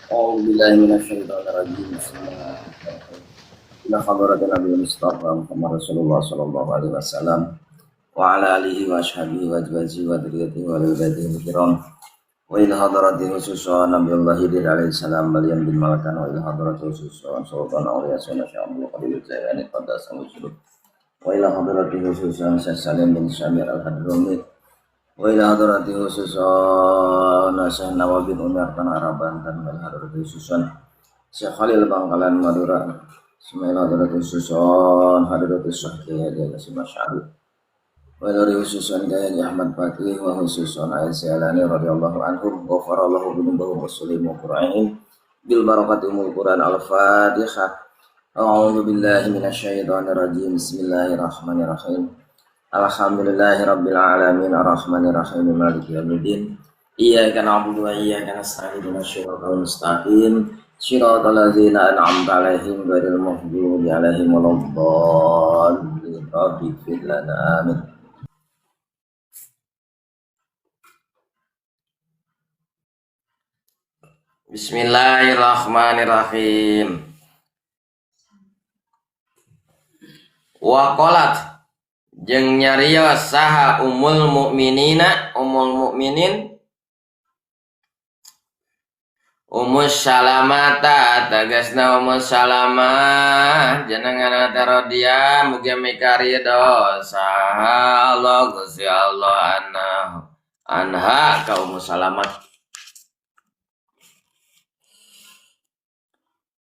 A'udzu billahi minasyaitonir rajim. Bismillahirrahmanirrahim. Ila hadratin Nabi Mustafa Muhammad Rasulullah sallallahu alaihi wasallam wa ala alihi wa ashabihi wa azwajihi wa dzurriyyatihi wa ahli kiram. Wa ila hadrati khususan Nabiullah Khidir alaihi salam balian bin Malakan wa ila hadrati khususan Sultan Aulia Sunnah Syekh Abdul Qadir Jailani Qaddasallahu sirruh. Wa ila hadrati khususan Syekh Salim bin Samir Al-Hadrami. Wa ila hadrati khususan Syekh Nawawi bin Umar Tanah Arab Banten wa ila hadrati khususan Syekh Khalil Bangkalan Madura. Bismillah hadrati khususan hadrati Syekh Kiai Haji Qasim Asy'ari. Wa ila khususan Kiai Haji Ahmad Fatih wa khususan Aisyah Alani radhiyallahu anhum ghafarallahu dzunubahum wa muslimu qur'anihim bil barakati umul Qur'an al-Fatihah. A'udzu billahi minasyaitonir rajim. Bismillahirrahmanirrahim. Alhamdulillahi rabbil alamin arrahmanir rahim maliki yaumiddin. Iyyaka na'budu wa iyyaka nasta'in ihdinas siratal mustaqim. Siratal ladzina an'amta 'alaihim ghairil maghdubi 'alaihim waladdallin. Rabbi ighfir lana amin. Bismillahirrahmanirrahim. Wa qalat jeung nyarios saha ummul mukminina ummul mukminin Ummu Salamata tegasna Ummu Salamah jenengan teh radhiya mugi mikaridho saha Allah Gusti Allah anha ka Ummu Salamah.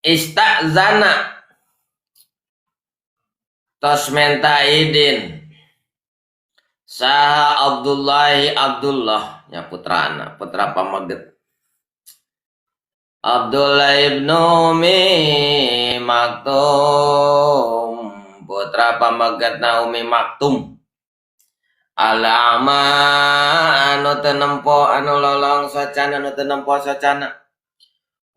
Istazana tos menta idin saha Abdullahi Abdullah nya putrana putra pamaget Abdullah ibnu Umi Maktum putra pamagetna Umi Maktum alama anu teu nempo anu lolong socana anu teu nempo socana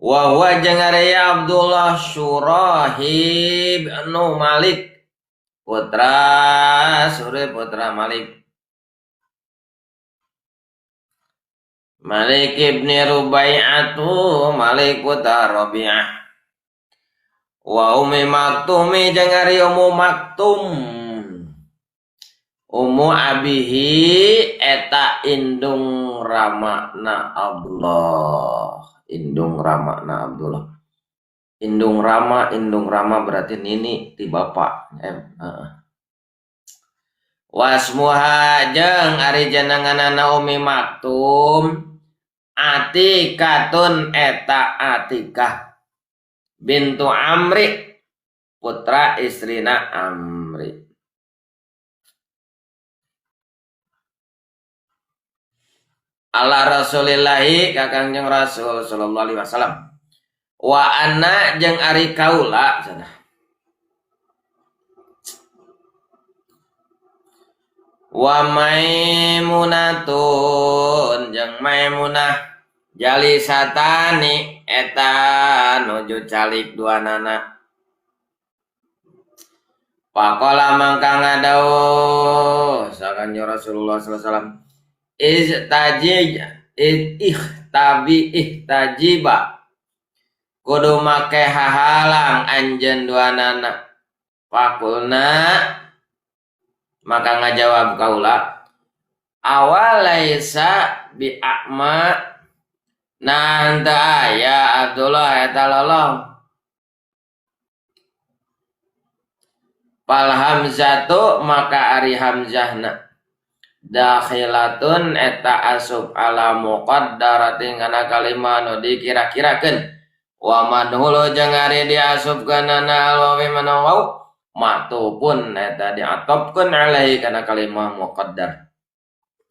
wa huwa jeung ari Abdullah Surahib nu Malik putra Surahib putra Malik Malik ibni Rubai'atu Malik putra Rabi'ah wa Ummi Maktumi jeung ari Ummu Maktum Ummu abihi eta indung ramana Abdullah indung ramana Abdullah indung rama berarti nini ti bapa wasmuha jeung ari jenenganana Umi Maktum Atikatun eta Atikah bintu Amri putra istrina Amri. Ala Rasulillahi ka Kangjeng Rasul sallallahu alaihi wasallam wa anna jeung ari kaula cenah wa Maimunatun jeung Maimunah jalisatani eta nuju calik duanana faqala mangka ngadawuh sakanjeng Rasulullah sallallahu alaihi wasallam ihtajiba kudu make hahalang anjeun duanana fakulna maka ngajawab kaula awalaisa bi a'ma nah henteu aya Abdullah eta lolong fal hamzatu maka ari hamzahna dakhilatun eta asup ala muqaddaratin kana kalimah nu dikira-kirakeun wa madhulu jeung ari diasupkeunana alwawi mana wau matupun eta diatopkeun alaihi kana kalimah muqaddar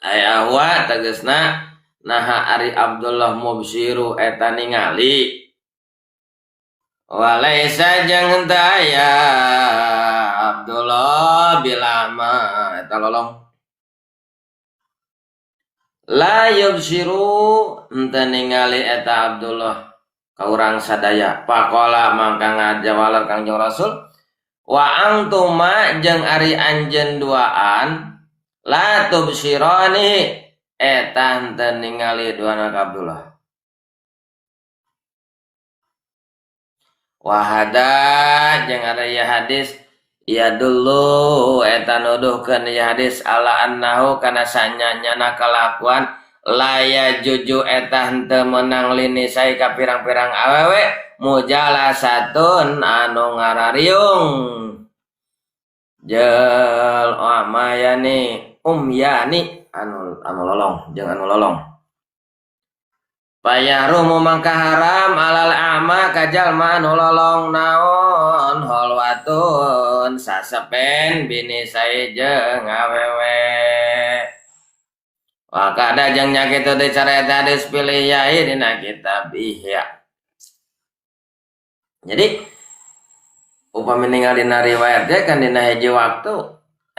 aya huwa tegasna naha ari Abdullah mubsiru eta ningali walaisa jeung henteu aya Abdullah bilama eta lolong la yubsiru henteu ningali eta Abdullah ka urang sadaya faqala mangka ngajawalan Kangjeng Rasul wa antuma jeung ari anjeun duaan la tubsirani eta henteu ningali duana ka Abdullah. Wahada jeung ada ieu hadis ya dulu eta nuduhkeun ieu hadis ala annahu kana sanyanyana kalakuan laya juju eta henteu meunang linisai ka pirang-pirang awewe mujalasatun anu ngarariung jel amayani umyani anu anu lolong jeung anu lolong payahrumu mangka haram alal ama ka jalma anu lolong naon holwatun sasepen binisai jeung awewe. Wakada jeung nya kitu teh carita hadis pilih yai dina kitab Ihya. Jadi upami ningali dina riwayat teh kan dina hiji waktu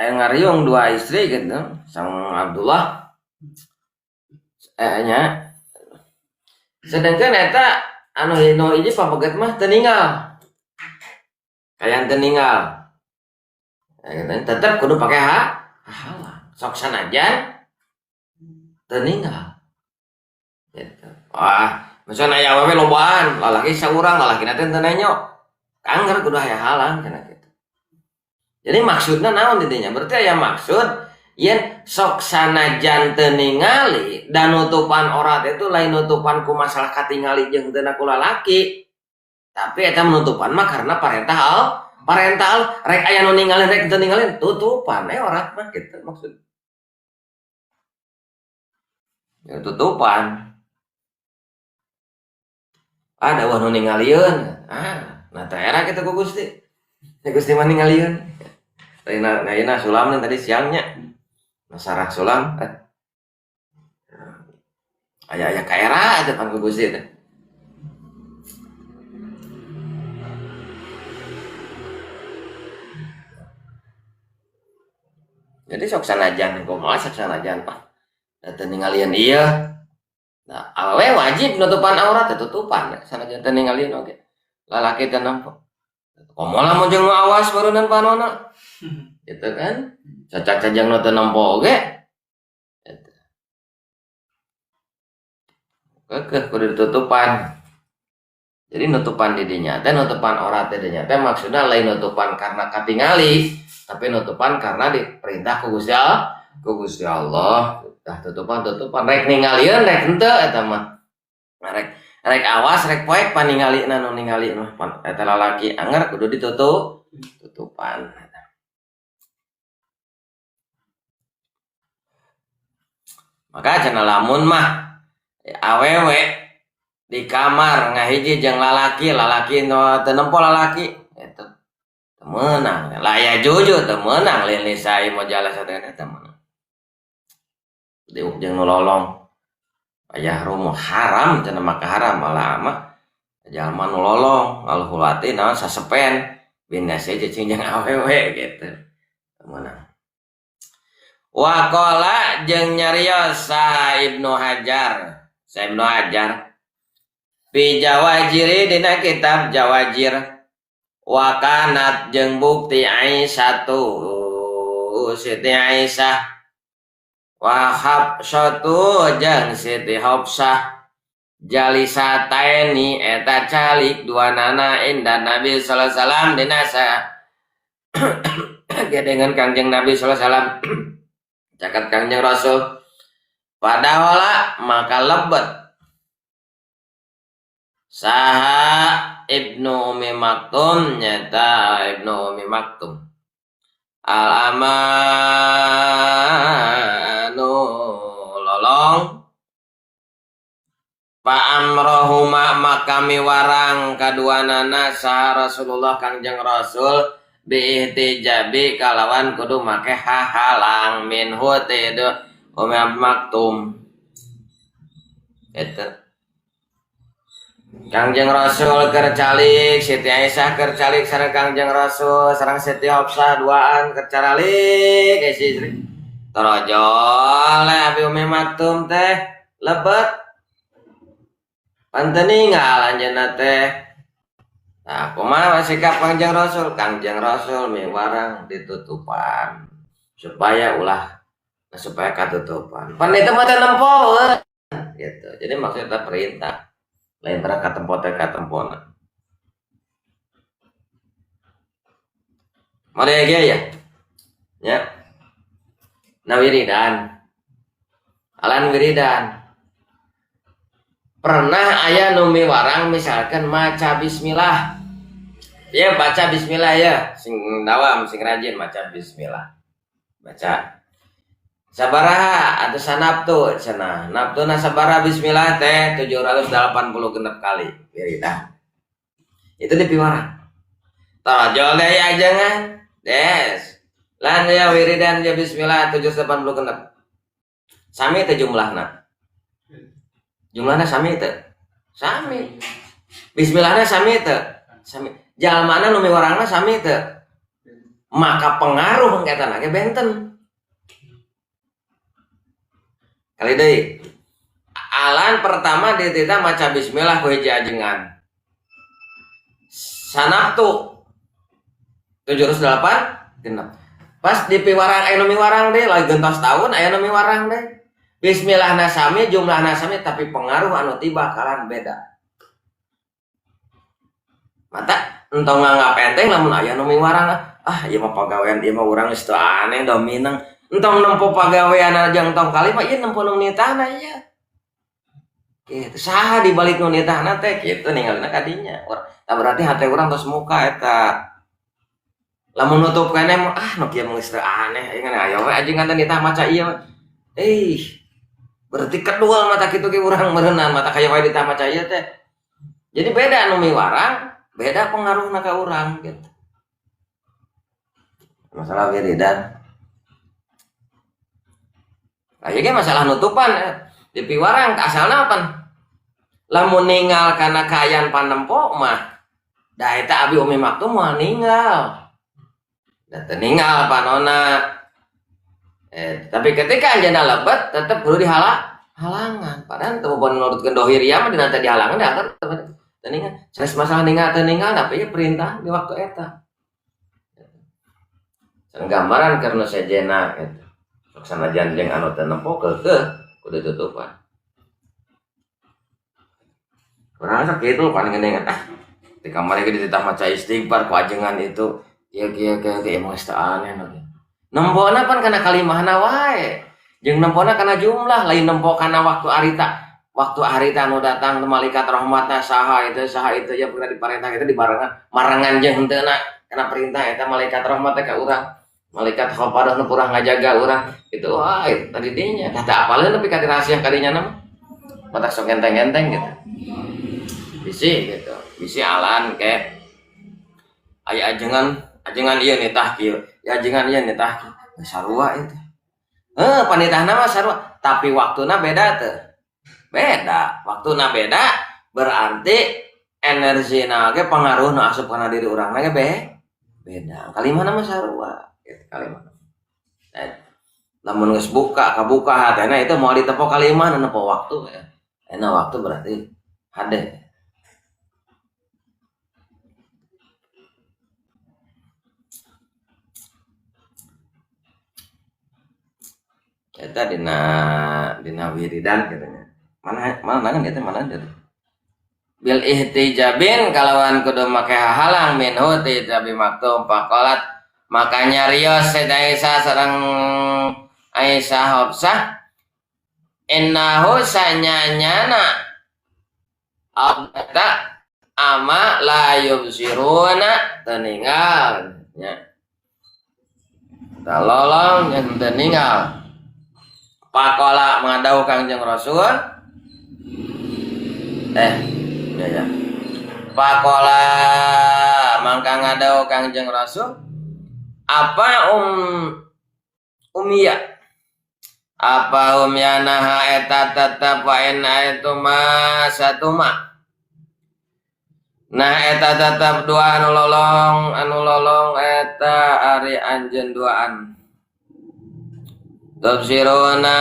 aya ngariung dua istri gitu sang Abdullah nya. Sedangkan eta anu nu hiji papeget mah teu ninggal. Kayak teu ninggal. Ya, gitu. Tetep kudu pake halang. Sok sanajan teu ninggal. Gitu. Wah, misalnya aya awewe lobaan, lalaki saurang, lalakina teh teu nenyo. Kangger kudu aya halang cenah kitu. Jadi maksudna naon di dinya? Berarti aya maksud yen sok sanajan teu ningali dan nutupan orat itu lain nutupan ku masalah katingali jeung teu ku lalaki. Tapi eta menutupan mah karena parentah al, parentah al rek aya nu ningalin rek teu ningalin tutupan orat mah gitu maksud. Ya, tutupan. Ada wah nu ningalieun. Ah, nah teh era kitu ku Gusti. Ya Gusti mah ningalieun. Tadi na sulam tadi siangnya. Nasarah sulam. Aya-aya ka era depan ku Gusti teh. Jadi sok sanajan kumaha sok sanajan Pak. Da teu ningalieun ieu. Nah, awewe wajib nutupan aurat teh tutupan sanajan teu ningalieun oge. Lalaki teh nampo. Komo lamun jeung nu awas barunan panona. Gitu kan? Cacak cajang nu teu nampo oge. Gitu. Kekeh kudu ditutupan. Jadi nutupan di dinya teh nutupan aurat di dinya teh maksudna lain nutupan karena katingali, tapi nutupan karena diperintah ku Gusti Allah, ku Gusti Allah. Tah tutupan-tutupan rek ningalieun rek henteu eta mah. Rek rek awas rek poek paningalina nu ningali mah eta lalaki anger kudu ditutup tutupan. Maka cenah lamun mah awewe di kamar ngahiji jeung lalaki, lalaki nu teu nempo lalaki eta teu meunang. Laya juju teu meunang lain lisai mujalasah teh eta meunang. Diuk jeung nu lolong. Ayah rumu haram cenah maka haram malah mah jalma nu lolong alhulati naon sasepen binase cicing jeung awewe gitu. Meunang. Waqala jeung nyarios saha Ibnu Hajar, sa Ibnu Hajar fi Jawajiri dina kitab Jawajir wa kanat jeung bukti Aisyatu Siti Aisyah wa Hafsatu jeung Siti Hafsah jalisataini eta calik dua nana inda Nabi sallallahu alaihi wasallam dina sa gedengan Kangjeng Nabi sallallahu alaihi wasallam caket Kangjeng Rasul padahola maka lebet saha Ibnu Umi Maktum nyata Ibnu Umi Maktum al amanu lolong pa amrohuma maka miwarang kaduanana saha Rasulullah Kangjeng Rasul biihtijabi kalawan kudu make hahalang minhu teh itu Umi Maktum eta Kangjeng Rasul keur calik, Siti Aisyah keur calik sareng Kangjeng Rasul, sareng Siti Hafsah duaan keur caralik si istri. Torojol Abi Umi Maktum teh lebet. Pan teu ninggal anjeunna teh. Nah, kumaha sikap Kangjeng Rasul? Kangjeng Rasul miwarang ditutupan supaya ulah supaya katutupan. Pan itu mah teu nempo gitu. Jadi maksudnya perintah. Lain pernah katempo teh katempona. Model ge ya. Nya. Na wiridan. Alan wiridan. Pernah aya nu miwarang misalkan maca bismillah. Ya baca bismillah ya, sing dawam sing rajin maca bismillah. Baca. Sabaraha atau sanabtu cenah. Nabtuna sabaraha bismillah teh 780 genep kali wiridan. Itu di piwarang. Tojol deui ajengan. Des. Lan ya wiridan ya bismillah 780 genep. Sami teh jumlahna. Jumlahna sami teh. Sami. Bismillahna sami teh. Sami. Jalmana nu miwarangna sami teh. Maka pengaruh eta ge benten. Kali deui. Alan pertama ditita maca bismillah ku hiji ajengan. Sanabtu 708 genep. Pas di piwarang aya nu miwarang deui lagi gentos tahun aya nu miwarang deui. Bismillahna sami, jumlahna sami, tapi pengaruh anu tiba kalan beda. Mata entong nganggap enteng lamun aya nu miwarang, ah ieu mah pagawean ieu mah urang geus teu aneh dominang. Entong nempo pagawean jeung tong kali mah ieu nempo nu nitahna ieu. Kitu saha di balik nu nitahna teh kitu ningalina ka dinya. Tah berarti hate urang tos muka eta. Lamun nutup keneh mah ah nu kieu mah geus teu aneh ieu aya we ajengan teh nitah maca ieu. Berarti kedua mata kitu ge urang meureunnan mata kaya wae ditah maca ieu teh. Jadi beda nu miwarang, beda pengaruhna ka urang gitu. Masalah wiridan. Nah, ieu ge masalah nutupan di piwarang asalna apa? Lamun ninggal kana kaayaan panempo mah da eta abi Umi Maktum moal ninggal. Da teu ninggal panona. Tapi ketika anjeunna lebet tetep kudu dihalangan. Padahal teu bobo nurutkeun dohir ieu mah dina teh dihalangan da tetep teu ninggal. Sanes masalah ninggal teu ninggal tapi ieu perintah di waktu eta. Can gambaran karena sejena gitu. Sok sanajan jeung anu teu nempo keukeuh kudu tutupan. Urang sok kitu paling geuning eta. Di kamar ge dititah maca istighfar ku ajengan itu. Ieu kieu kieu kieu emang geus teu aneh nu kieu. Nempona pan kana kalimahna wae. Jeung nempona kana jumlah, lain nempo kana waktu harita. Waktu harita nu datang malaikat rahmatna saha itu ya pernah diparentah itu dibarengan marengan jeung henteuna kana perintah eta malaikat rahmat teh ka urang. Malaikat khafadah nu purah ngajaga urang. Itu wah itu tadi dinya. Tah teu apaleun nepi ka rahasia kadinya mah. Matak sok enteng-enteng gitu. Bisi gitu. Bisi alan ke aya ajengan ieu nitah kieu. Ya ajengan ieu nitah kieu. Sarua itu. Panitahna mah sarua, tapi waktuna beda teu. Beda, waktuna beda berarti energina ge pengaruhna asup kana diri urangna ge beda. Kalimahna mah sarua gitu kalimahna. Nah, lamun geus buka kabuka hatena itu moal ditepo kalimahna nepo waktu ya. Enak waktu berarti hade. Eta dina wiridan katanya. Mana nangan eta mana jadi. Bil ihtijabin kalawan kudu make halang minhu tijabi maktum faqalat makanya rios Sayyidah Aisyah sareng Aisyah Hafsah innahu sanyanyana abda ama la yubsiruna teninggal nya talolong yang teninggal pakola ngadau Kangjeng Rasul ya ya pakola mangka ngadau Kangjeng Rasul apa umia apa umyanaha eta tetep wa inna itu ma satuma nah eta tetep dua anu lolong eta ari anjeun duaan tafsiruna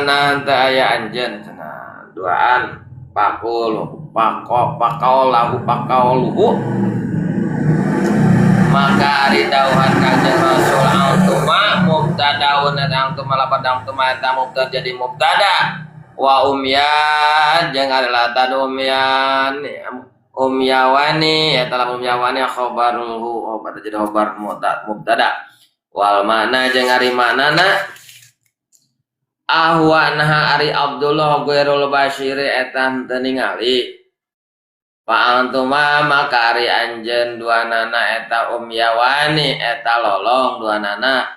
nah teu aya anjeun cenah duaan pakul pako pakaolahu pakaoluhu maka ari dauhan Kangjeng Rasul antuma mubtadaun eta antuma lapat antuma eta mubtada jadi mubtada wa umyan jeung ari latan umyan Yawani eta lam yawani khabaruhu oh pada jadi khabar mubtada wal makna jeung ari maknana ahwa naha ari Abdullah ghairul basyiri eta henteu ningali fa antuma maka ari anjeun duanana eta Yawani eta lolong duanana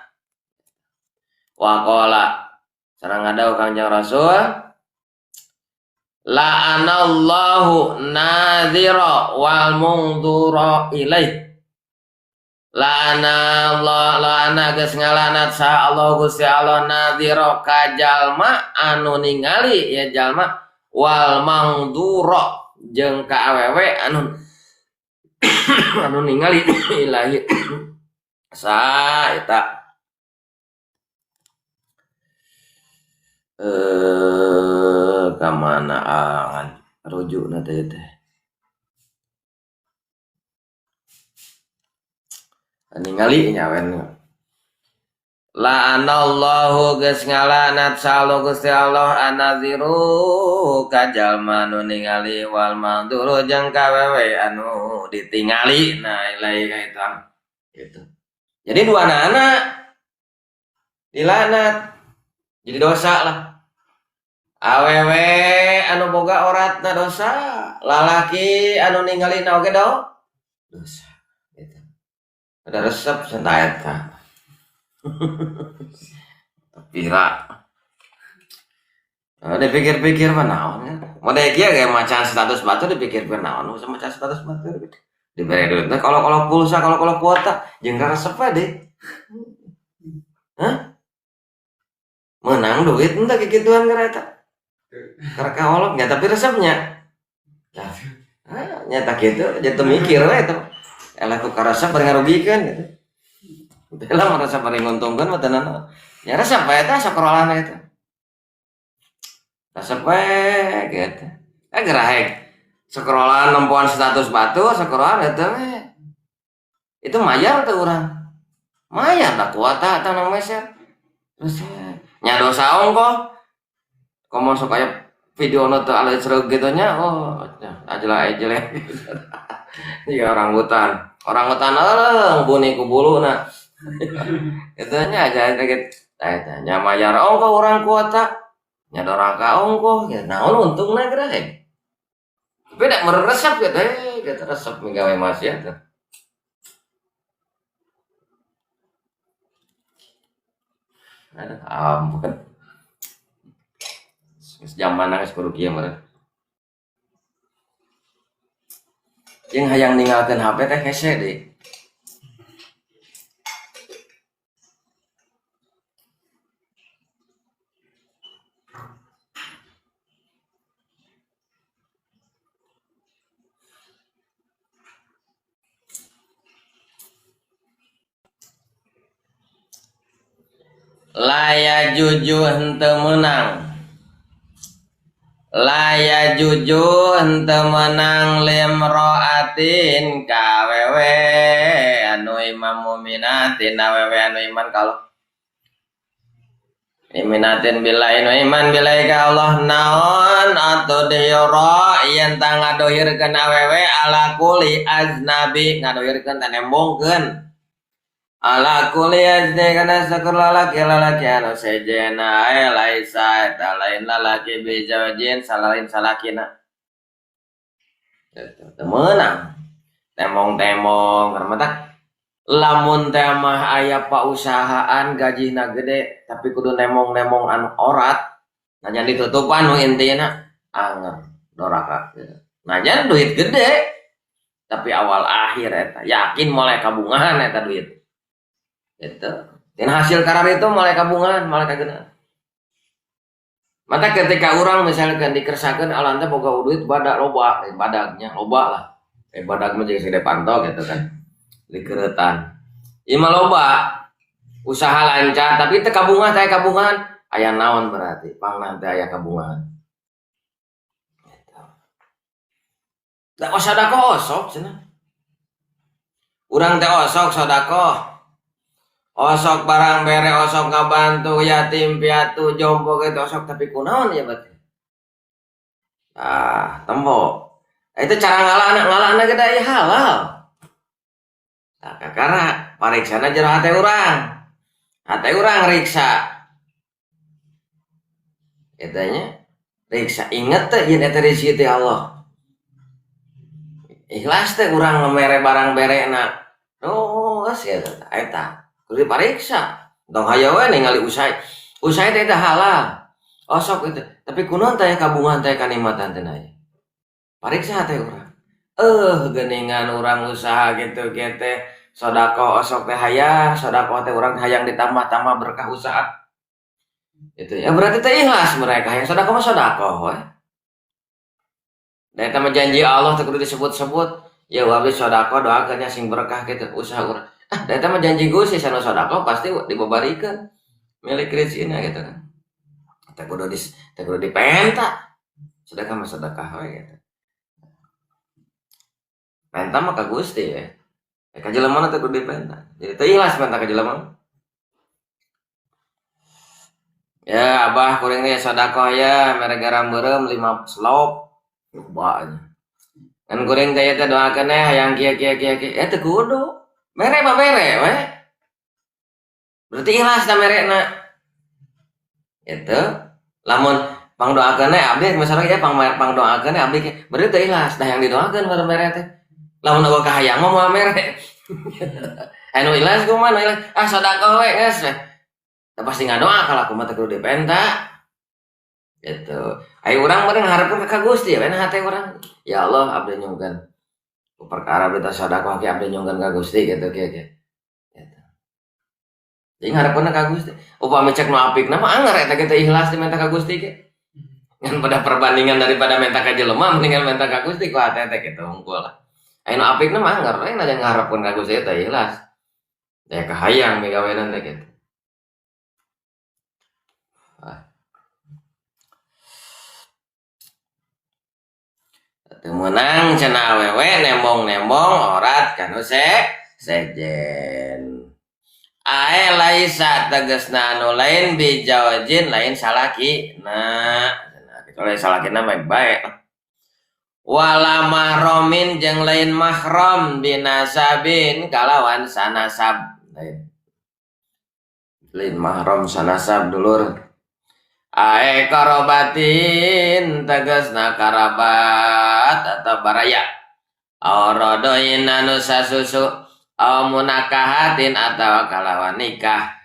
waqala sareng ngadau Kangjeng Rasul la'anallahu nadhira wal mungdura ilaih la'ana Allah la'ana geus ngalanat sa Allah Gusti Allah nadhira ka jalma anu ningali ya jalma wal mangdura jeung ka awewe anu anu ningali ilahi sa eta ka mana angan rujukna teh teh ningali nyawen la'anallahu geus ngalanat sa Gusti Allah anaziru ka jalma nu ningali wal manduru jeung ka wewe anu ditingali nah ilahi ka eta gitu. Jadi dua anak dilaknat jadi dosa lah. Awewe anu boga oratna dosa, lalaki anu ningalina oge dosa. Gitu. Ada resep cenah eta. Pira. Nah, dipikir-pikir mah naon ya. Model kieu ge macan status batu dipikir-pikir naon bisa macan status batu gitu. Dibere duitna kalau-kalau pulsa, kalau-kalau kuota jeung resep we deh. Hah? Menang duit entah kikituan gara eta. Karena kaolok nya tapi resepnya. Nah, nyata gitu, jadi mikir we eta. Elah ku karesep bari ngarugikeun gitu. Teu lah merasa bari nguntungkeun mah teu nanaon. Nya resep we eta sakorolan eta. Resep we gitu. Gerahek. Sekorolan nempoan status batu, sekorolan eta we. Itu mayar teh urang. Mayar da kuota eta nang meser. Terus nya dosa ongkoh. Komo sok aya video nu teu alus reug gitu nya, oh ajelek jelek. Iya orang hutan. Orang hutan eueuh buni ku buluna. Kitu nya aja gitu. Tah eta nya mayar ongkoh urang kuota. Nya doraka ongkoh, ya naon untungna geura he. Tapi da meresep gitu, gitu resep migawe maksiat teh. Aduh, ampun. Geus jamanna geus kudu kieu meureun. Jeung hayang ninggalkeun HP teh hese deui. Laya juju henteu meunang. Laya juju henteu meunang limraatin ka awewe anu iman muminatin awewe anu iman ka Allah. Iminatin billahi nu iman billahi ka Allah naon atuh diyora yen tah ngadohirkeun awewe ala kuli aznabi ngadohirkeun teh nembongkeun. Ala kulli ajni kana sakur lalaki lalaki anu sejena laisa eta lain lalaki bijawjin salain salakina. Teu meunang. Temong-temong karena mah lamun teh mah aya pausahaan gajina gede tapi kudu nemong-nemong anu orat najan ditutupan nu intina anger doraka. Najan duit gede tapi awal akhir eta yakin mulai kabungahan eta duit. Gitu. Dan hasil karar itu mulai kabungan, mulai kageuna. Maka ketika orang misalkan dikersakeun alan teh boga duit badak loba, badagnya loba lah. Badag mah jeung segede panto gitu kan. Dikeretan. Ieu mah loba. Usaha lancar tapi teu kabungan teh kabungan. Aya naon berarti? Pangna teh aya kabungan. Gitu. Da sedekah osok cenah. Urang teh osok sedekah. Osok barang bere osok ngabantu yatim piatu jompo gitu osok tapi kunaon ya berarti. Ah, tempo. Itu cara ngalahna ge da aya halal. Tah kakara pariksana jero hate urang. Hate urang riksa. Eta nya riksa inget teh yen eta rezeki ti Allah. Ikhlas teh urang mere barang berena. Terus ya eta kudu dipariksa. Tong hayo we ningali usaha. Usaha teh halal. Osok itu. Tapi kunaon teh kabungan teh kanikmatan teh aya. Pariksa hate urang. Geuningan urang usaha gitu kieu teh sedekah osok teh hayang, sedekah teh urang hayang ditambah-tambah berkah usaha. Itu ya berarti teh ikhlas mereka yang sedekah mah sedekah we. Da eta mah janji Allah teh kudu disebut-sebut. Ya abdi sedekah doakeun nya sing berkah kitu usaha urang. Ah, da eta mah janji Gusti sanu sedekah pasti dibabarikeun milik rezekina gitu kan. Teh kudu dipenta. Sedekah mah sedekah we gitu. Penta mah ka Gusti ya. Ka jelema teh kudu dipenta. Jadi teh ikhlas penta ka jelema. Ya abah kuring teh sedekah ya mere garam beureum 5 slop. Loba nya. Ngan kuring teh teh doakeun hayang kieu kieu kieu kieu. Ya teu kudu. Mere mah mere we. Berarti ikhlas ta merena. Gitu. Lamun pangdoakeun abdi misalnya ya pangdoakeun abdi berarti teu ikhlas. Dah yang didoakeun mere teh. Lamun eueuh kahayang mah moal mere. Anu ikhlas kumaha nu ikhlas? Ah sedekah we geus we. Da pasti ngadoa kalau mah teu kudu dipenta. Gitu. Ayo urang meureun ngaharepkeun ka Gusti we hate urang. Ya Allah abdi nyungkeun perkara abdi teh sedekah ki abdi nyungkeun ka Gusti gitu kieu kieu. Gitu. Jadi ngaharepkeun ka Gusti. Upami cek nu apikna mah anger eta ge teh ikhlas dimenta ka Gusti ge. Ngan pada perbandingan daripada menta ka jelema mendingan menta ka Gusti ku hate teh kitu hungkul lah. Aya nu apikna mah anger we najan ngaharepkeun ka Gusti teh ikhlas. Ya kahayang migawenan teh kitu. Teu meunang cenah awewe nembong-nembong orat kanu sejen. Ae laisa tegasna anu lain bijaujin lain salakina. Cenah kecuali salakina mah bae. Wala mahromin jeung lain mahram binasabin kalawan sanasab. Lain mahram sanasab dulur. Ae karabatin tegasna karabat atau baraya. Auradoin anu sasusu au munakahatin atawa kalawan nikah.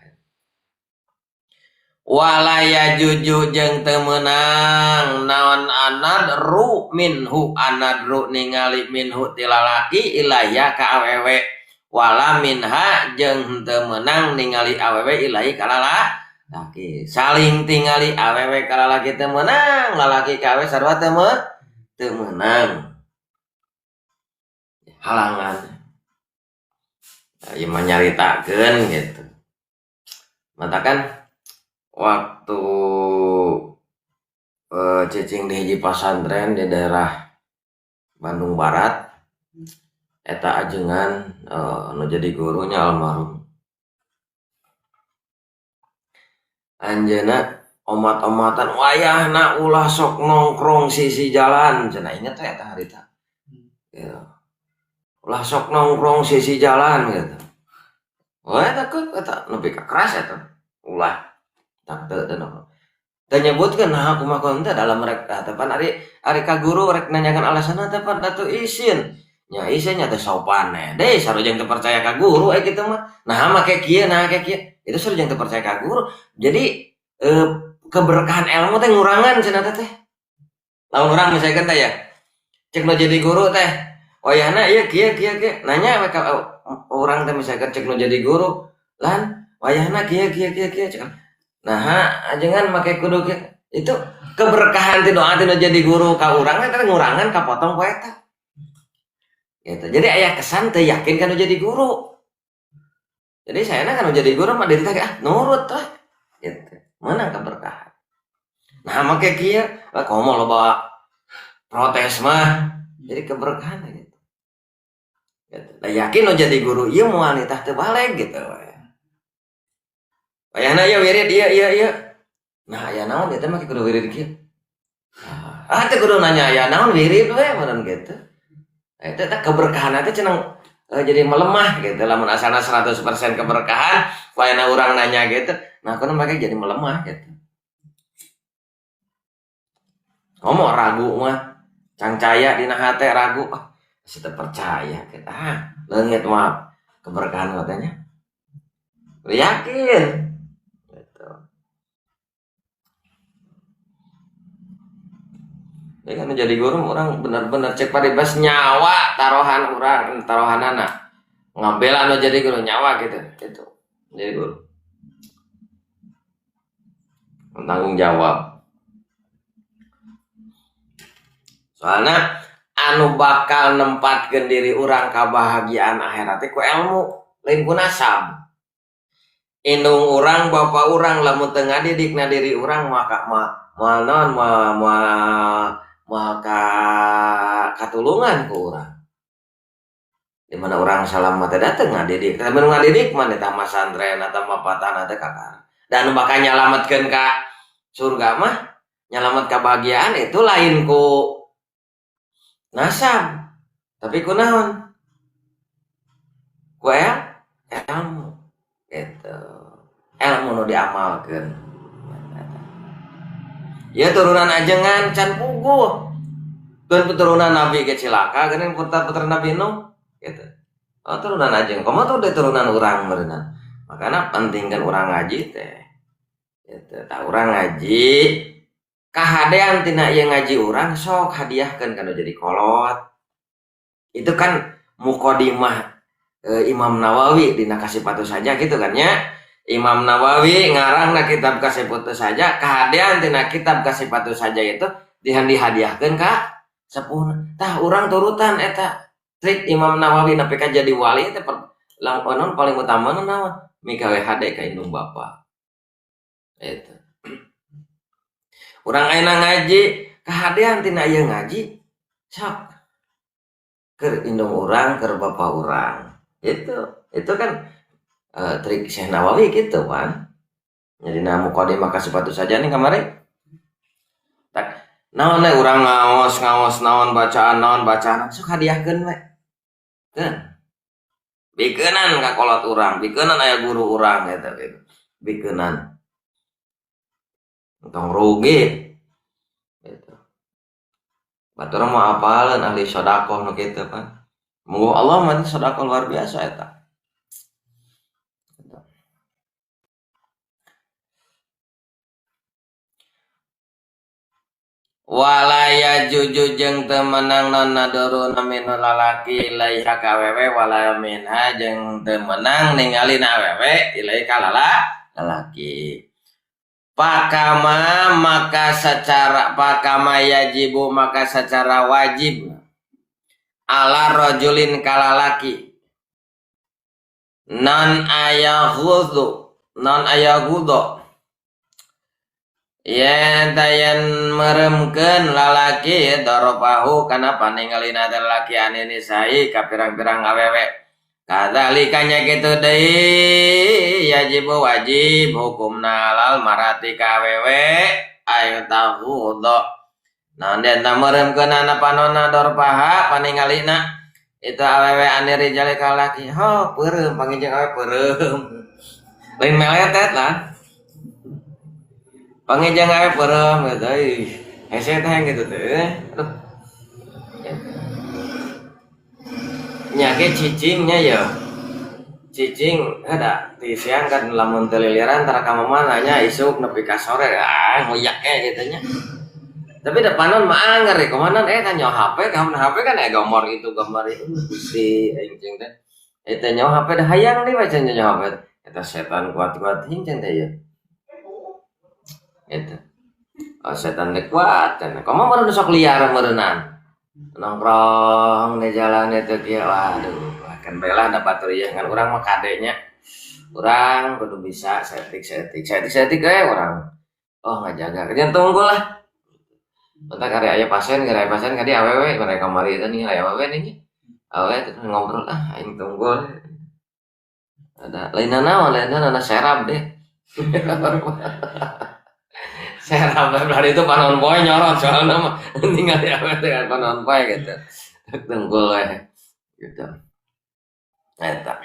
Walaya juju jeung teu meunang naon anadru minhu anadru ningali minhu ti lalaki ilaya ka awewe wala minha jeung teu meunang ningali awewe ilahi ka lalaki. Saling tingali awewe ka lalaki teu meunang, lalaki ka awewe sarua teu meunang. Halangan. Ieu mah nyaritakeun gitu. Matakan waktu cicing di hiji pasantren di daerah Bandung Barat eta ajengan nu jadi gurunya almarhum anjeunna omat-omatan wayahna ulah sok nongkrong sisi jalan cenah inget teh eta harita gitu. Ulah sok nongkrong sisi jalan gitu. Wah eta eta nepi ka keras eta ulah tak teu teu nongkrong. Teu nyebutkeun nah kumaha kumaha teh dalam rek teh pan ari ka guru rek nanyakan alasanna teh pan atuh isin. Nya isin nya teh sopan deh sarujeng teu percaya ka guru kitu mah. Nah make kieu nah make kieu. Itu sarujeng teu percaya ka guru. Jadi keberkahan ilmu teh ngurangan cenah teh. Lamun urang misalkan teh ya cek nu jadi guru teh wayahna ieu kieu kieu kieu nanya we ka urang teh misalkan cek nu jadi guru lan wayahna kieu kieu kieu kieu cek nah ajengan make kudu kieu. Itu keberkahan ti doa ti nu jadi guru ka urang teh ngurangan kapotong ku eta. Gitu. Jadi aya kesan teu yakin kana jadi guru. Jadi saya kan jadi guru mah diri teh ah nurut lah. Gitu. Menang keberkahan. Nah make kieu lah komo loba protes mah jadi keberkahan gitu. Gitu. Nah, yakin nu jadi guru ieu moal nitah teu baleg gitu. Wayahna ieu wirid ieu ieu ieu. Nah aya naon eta mah kudu wirid kieu. Nah, Ah teu kudu nanya aya naon wirid we meureun kitu. Eta teh keberkahan teh cenah jadi melemah gitu. Lamun asalna 100% keberkahan, wayana urang nanya gitu. Nah, kudu make jadi melemah gitu. Ngomong ragu mah, cangcaya dina hate ragu, ah masih teu percaya gitu. Ah, leungit mah keberkahan katanya. Yakin. Gitu. Ya kan jadi guru orang benar-benar cek paribas nyawa taruhan orang taruhanana ngambil anu jadi guru nyawa gitu gitu jadi guru tanggung jawab soalnya anu bakal nempatkeun diri urang kabahagiaan akhirat ku ilmu lain ku nasab indung urang bapak urang lamun teu ngadidikna diri urang maka moal naon moal maka katulungan ku urang di mana urang salamat teh dateng ngadidik tapi nu ngadidik mah eta mah santren atawa mapatana teh kakara dan bakal nyalametkeun ka surga mah nyalamet kabahagiaan itu lain ku nasab tapi ku naon ku ilmu gitu ilmu nu diamalkeun. Ya turunan ajengan can puguh. Keun keturunan Nabi ge cilaka geuning putra-putra Nabi Nuh gitu. Oh turunan ajeng, komo tuh udah turunan urang meureunna. Makana penting kan urang ngaji teh. Gitu, tah urang ngaji kahadean tina ieu ngaji urang sok hadiahkeun kana jadi kolot. Itu kan muqaddimah Imam Nawawi dina Kasipatu Saja gitu kan nya. Imam Nawawi ngarangna kitab Kasipatu Saja, kahadean tina kitab Kasipatu Saja itu dihadiahkeun ka sepuhna. Tah urang turutan eta trik Imam Nawawi nepi ka jadi wali teh langkonon paling utama naon? Migawe hade ka indung bapa. Eta. Urang ayeuna ngaji, kahadean tina ieu ngaji sok keur indung urang, keur bapa urang. Itu kan trik Syekh Nawawi gitu kan. Jadi na muqaddimah Kasipatu Saja nih kamari. Tak naon we urang ngaos-ngaos naon bacaan sok hadiahkeun we. Keun. Bikeunan ka kolot urang, bikeunan aya guru urang gitu gitu. Bikeunan. Tong rugi. Gitu. Batur mah apaleun ahli sedekah nu kitu kan. Munggu Allah mah sedekah luar biasa eta. Walaya juju jeung teu meunang non naduruna minu lalaki ilaiha ka awewe wala minha jeung teu meunang ningali na awewe ilaiha ka lalaki. Pakama maka secara pakama yajibu maka secara wajib ala rajulin kalalaki non ayaghudhu yen tayen meremkeun lalaki doropahu kana paningalina teh lalaki anini sahi ka pirang-pirang awewe kadzalika nya kitu deui yajibu wajib hukumna alal marati ka awewe ayu taghudho naon den meremkeunana panonna dorpaha paningalina itu awewe ane rijali ka lalaki ho peureum pangijeng awewe peureum lain meletet lah pangijeng awewe peureum gitu euy hese teh gitu teh aduh nya ge cicingnya ya cicing ada di siang kan lamun teu liliran tara ka mamana nya isuk nepi ka sore ah ngoyak ge gitu nya. Tapi depanan mah anger ya, kemanan tanya HP, kamu HP kan gambar itu gusti aing cing teh. Eta nyawa HP dah hayang deui baca nyawa HP. Eta setan kuat-kuat hing cing teh ieu. Eta. Oh, setan teh kuat cenah. Komo meureun sok liar meureunnan. Nongkrong di jalan itu kieu waduh, kan bae lah da batur ieu ngan urang mah kadenya. Urang kudu bisa setik-setik we urang. Oh ngajaga, jangan tunggu lah. Bentar kari aya pasien, kadi awewe, mereka kamari itu nih aya awewe nih. Awewe terus ngobrol ah aing tunggul. Ada lainna naon, lainna nana serab deh. Serap belah itu panon poe nyorot soalna mah ningali awewe teh panon poe gitu. Tungkul we gitu. Eta.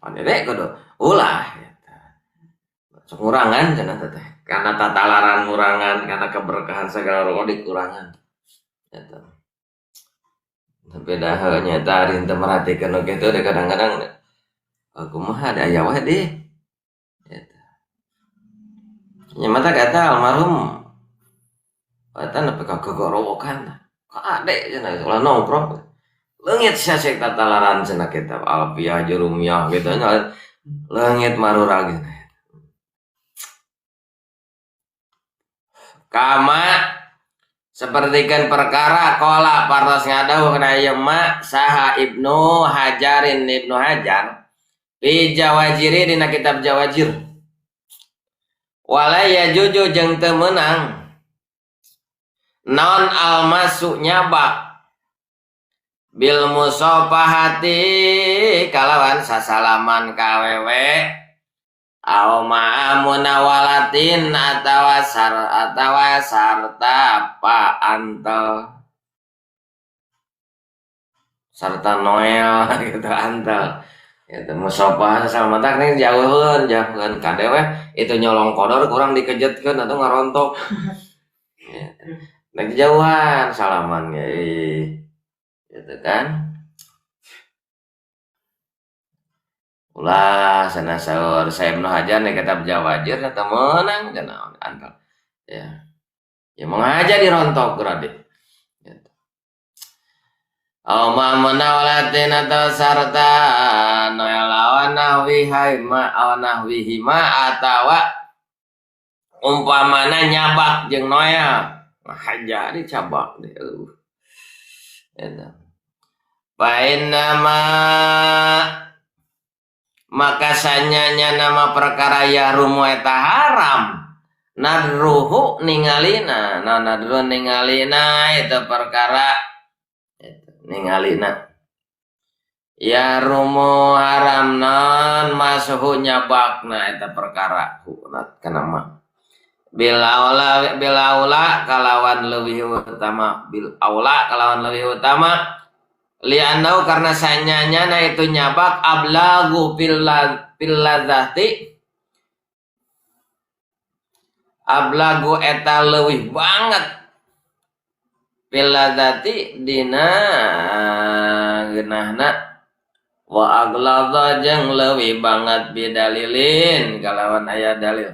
Pan dede kudu ulah gitu. Sok ngurangan cenah teh. Karena tatalaran ngurangan, karena keberkahan segala rupa dikurangan. Gitu. Tapi dah nyata ari teu merhatikeun nu kitu deh kadang-kadang kumaha da aya wae deh. Gitu. Nya mata kata almarhum eta nepi ka gogorowokan. Kade cenah ulah nongkrong. Leungit sia cek tatalaran cenah kitab Alfiyah Jurumiyah gitu nya. Leungit marurag. Kama sepertikan perkara qala paros ngadawuh kana ieu ma saha Ibnu Hajarin Ibnu Hajar fi Jawajiri dina kitab Jawajir. Wala yajuju jeung teu meunang non almasu nyabak bil musafahati kalawan sasalaman ka awewe aw ma munawalatin atawa atawa sarta pa antel sarta Noel gitu antel gitu musafah sama tak nih jauheun jauheun kade we itu nyolong kodor kurang dikejetkeun atau ngarontok gitu. Nah, jauhan salaman ge gitu kan. Ulah sana saur saya Ibnu Hajar nih kitab Jawajir eta meunang cenah antal. Ya. Ya mengaja dirontok berarti. Gitu. Aw ma munawalatin atau sarta noel lawan nahwi ma aw nahwihi ma atawa umpamana nyabak jeung noel. Haja dicabak deh. Gitu. Fa innama maka sanyanya nama perkara yahrumu eta haram nadruhu ningalina nah nadru ningalina itu perkara itu ningalina yahrumu haram non masuhu nyabakna eta perkara hunat kana mah bil aula kalawan leuwih utama bil aula kalawan leuwih utama lianau karena sanyanya na itu nyabak ablagu fil ladzati ablagu eta leuwih banget fil ladzati dina geunahna wa agladha jeung leuwih banget bidalilin kalawan aya dalil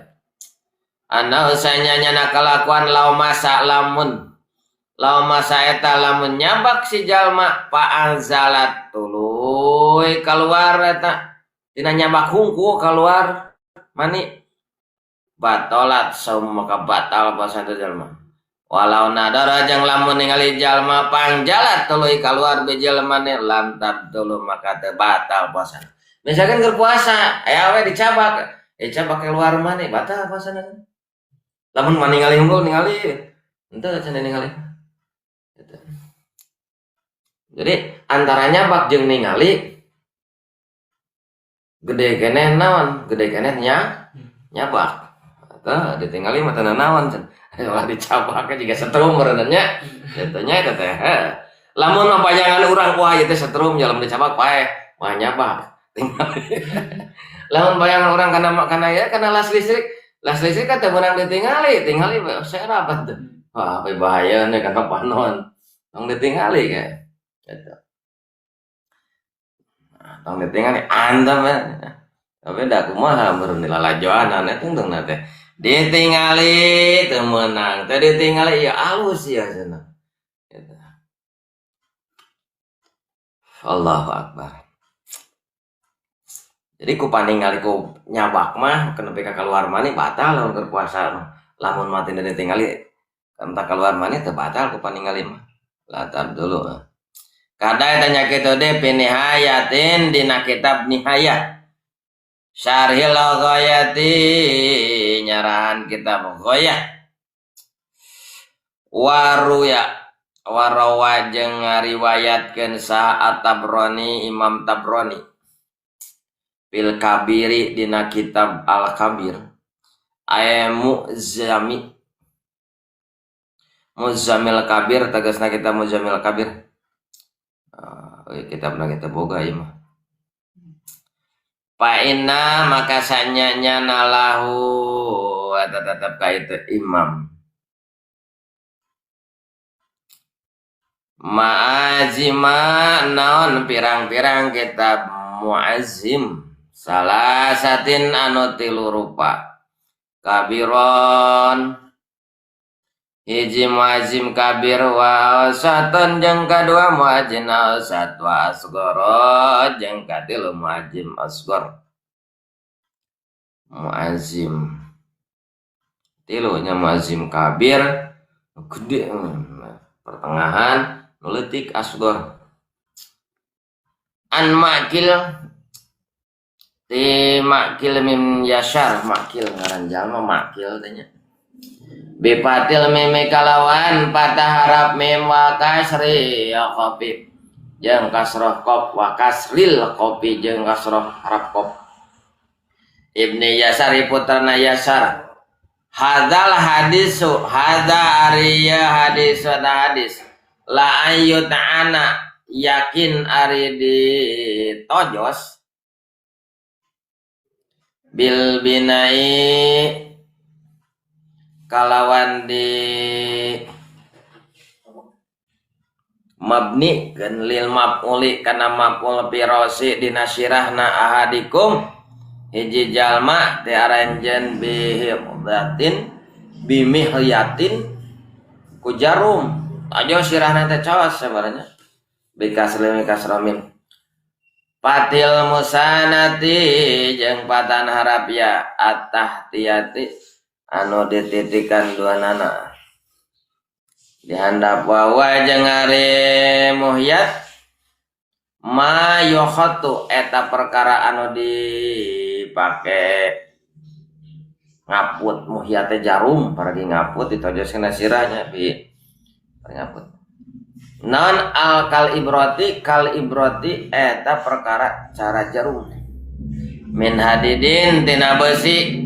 anau sanyanya na kalakuan lau masa lamun lau masa eta lamun nyabak si jalma fa'anzalat tuluy keluar eta dina nyabak hungku keluar mani batalat saum maka batal puasa eta jalma walau nadara jeung lamun ningali jalma pangjalat tuluy keluar be jalmane lantab tuluy maka teu batal puasa. Misalkan keur puasa aya we dicabak dicabak keluar mani batal puasana. Lamun mah ningali hungkul ningali henteu cenah ningali. Gitu. Jadi antara nyabak jeung ningali gede keneh naon, gede keneh nya nyabak. Atau ditingali mah teu naon cenah. Ulah dicabak jiga setrum meureun nya. Kitu nya eta teh. Lamun mah bayangan urang wah ieu teh setrum nya lamun dicabak paeh, mah nyabak. Tingali. Lamun bayangan urang kana ya kana las listrik kan teu meunang ditingali, tingali serap atuh. Wah, bahaya nih kana panon. Tong ditingali kayak gitu. Nah, tong ditingali antep ya. Tapi da kumaha meureun dilalajoanan eta tungtung teh. Ditingali teu meunang, teu ditingali ya alus ya cenah. Gitu. Allahu akbar. Jadi ku paningali ku nyabak mah nepi ka keluar mani batal lamun keur puasa mah. Lamun mati ditingali entah keluar mani teu batal ku paningali mah. Latar dulu. Kada eta nya kitu deui pinihayatin dina kitab Nihayah. Syarhil Ghayati nyarahan kitab Ghayah. Waruya warawa jeung ngariwayatkeun saha At-Tabrani Imam Tabrani. Fil Kabiri dina kitab Al-Kabir. Aya mu'zami Muzamil Kabir tegasna kita Muzamil Kabir. Kitabna kita boga ieu mah. Fa inna maka sanyanya lahu eta tetep ka itu imam. Ma'azima naon pirang-pirang kitab mu'azzim salah satin anu tilu rupa kabiron hiji mu'azzim kabir wa awsatun jeung kadua mu'azzim awsat wa asghara jeung katilu mu'azzim asghar. Mu'azzim tilunya mu'azzim kabir gede pertengahan leutik asghar. An makil ti makil mim yashar makil ngaran jalma makil teh nya. Bipatil mim kalawan patah harap mim wa kasri ya kopi jeung kasroh qaf wa kasril kopi jeung kasroh harap qaf. Ibni Yasar putrana Yasar. Hadzal hadisu hadza ariya hadis wa hadis la ayyuta'ana yakin ari ditojos bil binai kalawan di mabni keun lil maf'uli kana maf'ul fi rosi dina sirahna ahadikum hiji jalma teh aranjeun bihidhatin bimihyatin ku jarum aja sirahna teh caos sebenarnya bikasri kasramin patil musanati jeung patan harap ya atahtiyati anu dititikan dua nana dihandap wawa jeung ari muhyat ma yukhatu eta perkara anu dipake ngaput muhyat teh jarum paragi ngaput ditojoskeun sirahnya bi ngaput non al kal ibroti eta perkara cara jarum min hadidin tina besi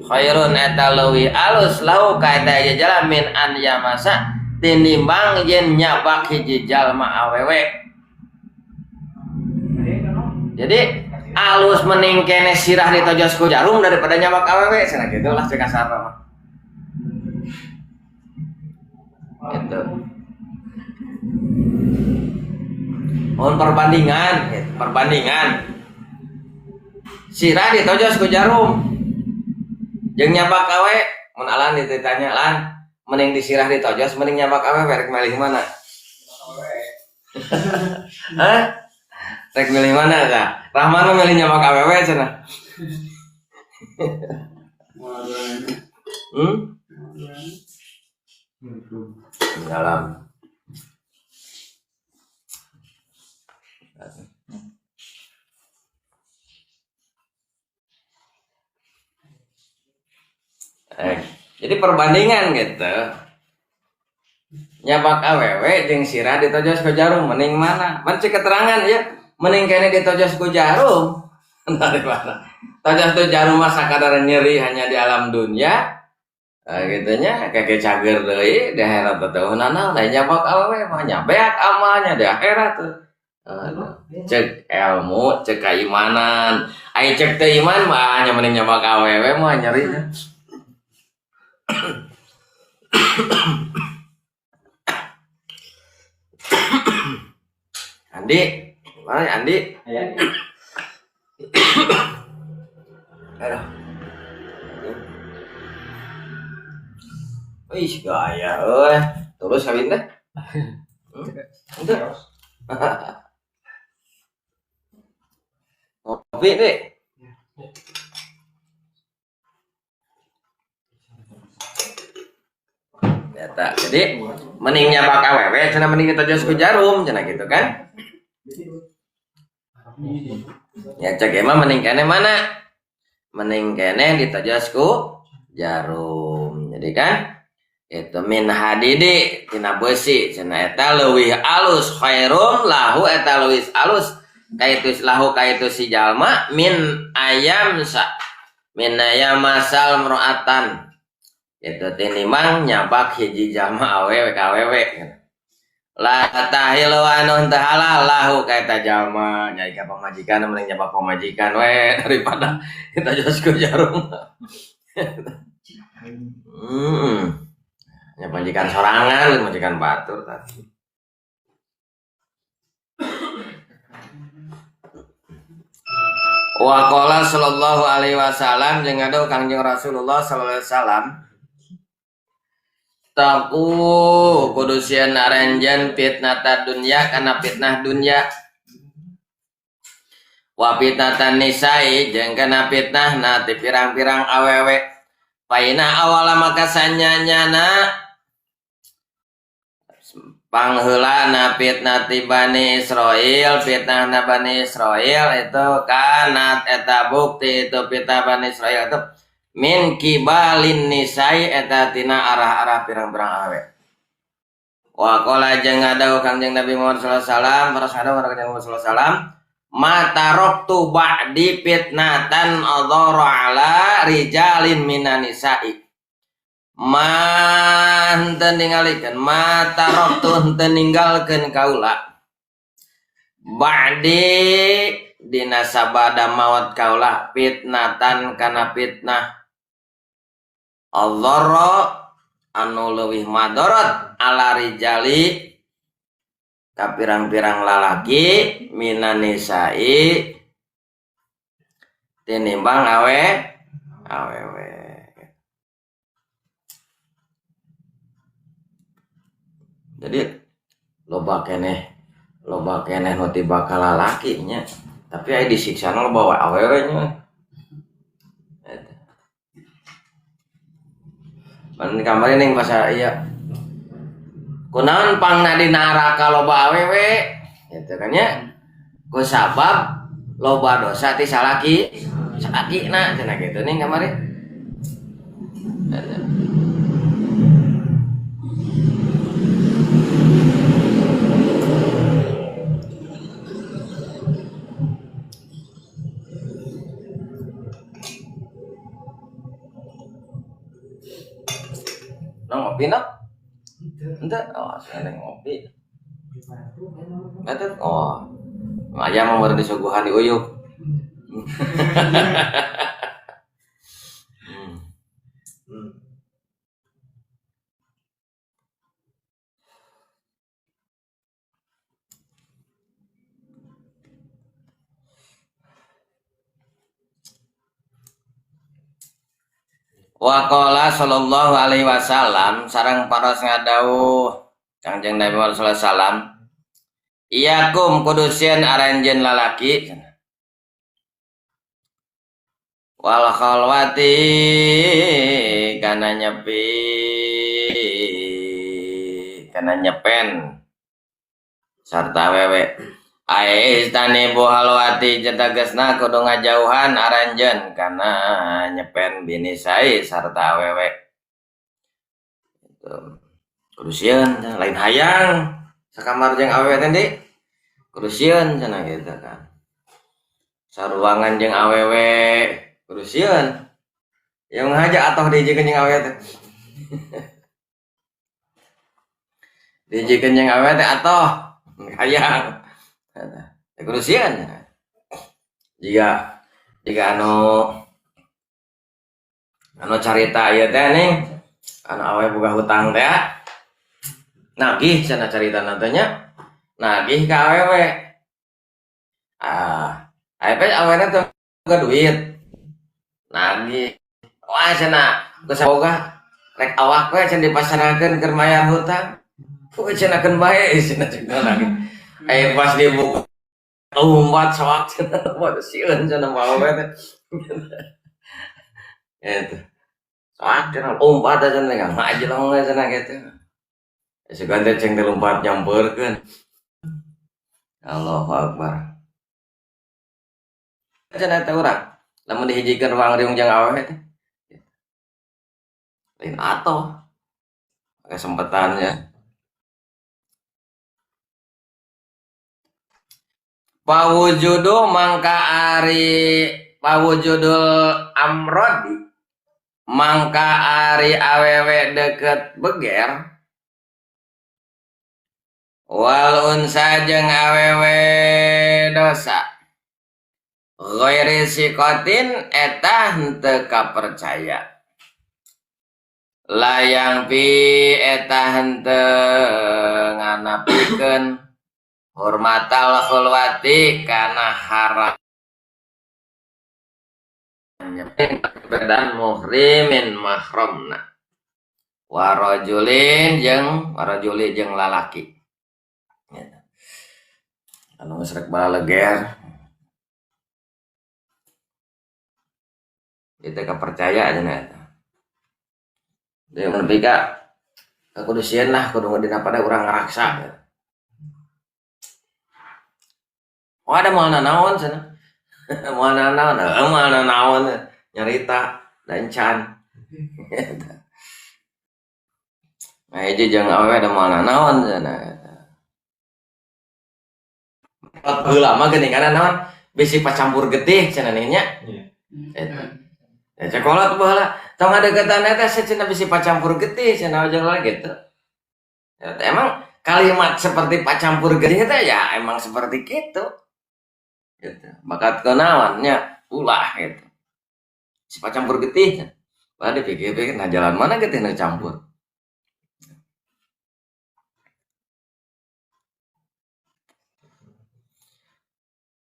khairun eta leuwih alus lahu ka eta hiji jalma min an yamasa tinimbang yen nyabak hiji jalma awewe. Jadi alus mending kene sirah ditojos ku jarum daripada nyabak awewe cenah kitu lah cek kasarna mah. Gitu. Mohon perbandingan, gitu. Perbandingan. Sirah ditojos ku jarum. Jeung nyabak awe, mun alan ditanya lan, mending disirah ditojos mending nyabak awe rek milih mana? Hah? Rek milih mana ka? Rahman mah milih nyabak awewe cenah. Hmm? Dalam. Jadi perbandingan gitu. Nyabak awewe jeung sirah ditojos ku jarum mending mana? Mun cek keterangan ya, mending kene ditojos ku jarum. Daripada tojos ku jarum mah sakadar nyeri hanya di alam dunia. Gitu nya kakek cager deui di akhirat teh naon da nyabak awewe mah nya beak amalnya di akhirat tuh. Cek ilmu, cek keimanan. Ai cek teu iman mah nya mending nyabak awewe mah nyeri. Andi, mana Andi? Ya. Aduh. Wih, gaya euy. Terus kawin teh? Henteu. Ngopi deh. Eta. Jadi mending nyabak awewe cenah mending ditojos ku jarum cenah gitu kan? Ya cek emang mending kene mana? Mending kene ditojos ku jarum. Jadi kan itu min hadidi tina besi cenah eta leuwih alus khairum lahu eta leuwih alus kaitu lahu kaitu si jalma min ayam sa Minaya masal mro'atan itu tinimbang nyabak hiji jalma awewe ka awewe. La tahilu anu teu halal lahu ka eta jalma nyai ka pamajikan mending nyabak pamajikan we daripada kita jos ku jarum. Nya pamajikan sorangan, pamajikan batur tah. Wa qala sallallahu alaihi wasallam jeung ngadu Kangjeng Rasulullah sallallahu alaihi wasallam taqu kudu sieun aranjeun fitnata dunya kana fitnah dunya wa fitnatan nisa'i jeung kana fitnahna ti pirang-pirang awewe paina awala maka sanyanyana pangheulana fitnah ti Bani Israil, fitnahna Bani Israil itu kanat eta bukti itu fitnah Bani Israil itu min kibalin nisai eta tina arah-arah pirang-pirang awewe. Wa qala jeung ngadau Kangjeng Nabi Muhammad sallallahu alaihi wasallam, terus ngadau Kangjeng Muhammad sallallahu alaihi wasallam, ma taraktu ba'di fitnatan adhara ala rijalin minan nisa'i. Ma henteu ningalikeun, ma taraktu henteu ninggalkeun kaula ba'di dina sabada maot kaula fitnatan kana fitnah adhara anu leuwih madarat ala rijali ka pirang-pirang lalaki minan nisa'i tinimbang awe awewe. Jadi loba keneh nu tiba ka lalaki nya, tapi aya disiksana loba wae awewe nya. Eta. Pan kamari ning bahasa ieu. Kunaon pangna di neraka loba awewe? Gitu kan nya. Ku sabab loba dosa ti salaki, salakina cenah kitu ning kamari. Nah, ngopi nak? Ente, oh, saya ngopi. Ente, oh, ayam mau disuguhan di uyup. Wa qala sallallahu alaihi wasallam sareng paros ngadawuh Kangjeng Nabi Muhammad sallallahu alaihi wasallam iyakum kudu sieun aranjeun lalaki wal khalwati kana nyepi kana nyepen sarta awewe aistani bu halwati tegasna kudu ngajauhan aranjeun kana nyepen binisai sarta awewe. Kudu sieun lain hayang sakamar jeung awewe teh di kudu sieun cenah kitu kan. Saruangan jeung awewe kudu sieun. Yang ngaja atoh dijieun jeung awewe teh. Dijieun jeung awewe teh atoh hayang. Kudu sieun. Jika anu carita ieu teh ning anu awewe boga hutang teh nagih cenah carita teh nya nagih ka awewe. Ah, awewe awena teh boga duit. Nagih. Wah cenah geus boga rek awak we cenah dipasarakeun keur mayar hutang. Puh cenah keun bae cenah cenah nagih. Pas dibuka lompat soak cenah waduh sieun cenah bae teh. Eta. Soak cenah lompat cenah nggak majelong cenah kitu. Sugan teh ceng teh lompat nyampeurkeun. Allahu Akbar. Cenah teh urang lamun dihijikeun ruang riung jeung awewe teh. Lain atoh. Kesempatannya. Pawujudu mangka ari pawujudul amrodi mangka ari awewe deket beger wal unsa jeung awewe dosa ghairi sikotin eta henteu kapercaya layang pi eta henteu nganapikeun hormatal khulwati kana haram dan muhrimin mahramna warajulin jeung warajuli jeung lalaki anu geus rek baleger itu kepercaya cenah eta. Deui mun nepi ka kudu sieun lah kudu dina pada urang ngaraksa. Oh ada moal nanaon cenah. Moal nanaon, heuh moal nanaon nyarita da encan. Nah hiji jeung awewe da moal nanaon cenah. Baheula mah geuning kana naon bisi pacampur getih cenah nya. Eta. Ya cekolot baheula tong ngadeukeutan eta cenah bisi pacampur getih cenah jeung lagi gitu. Ya, emang kalimat seperti pacampur getih teh ya emang seperti gitu. Gitu. Bakat kenaon nya ulah gitu. Si pacampur getih. Wah dipikir-pikir nah jalan mana getih nu campur.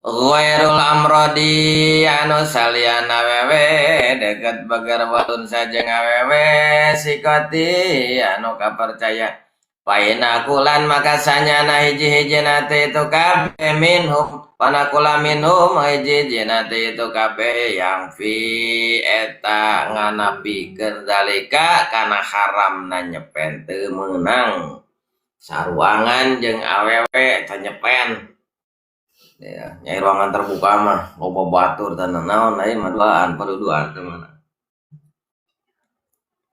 Ghairul amrodi anu salian awewe deket beger walun sajeng awewe sikoti anu kapercaya painakulan maka sanyana hiji-hiji nate itu kabeh minhum panakula minhum hiji-hiji nate itu kabeh yang fi eta nganapikeun zalika kana haramna nyepen teu meunang saruangan jeung awewe eta nyepen. Ya, nyai ruangan terbuka mah loba batur dan naon lain mah duaan paduduan teh mana.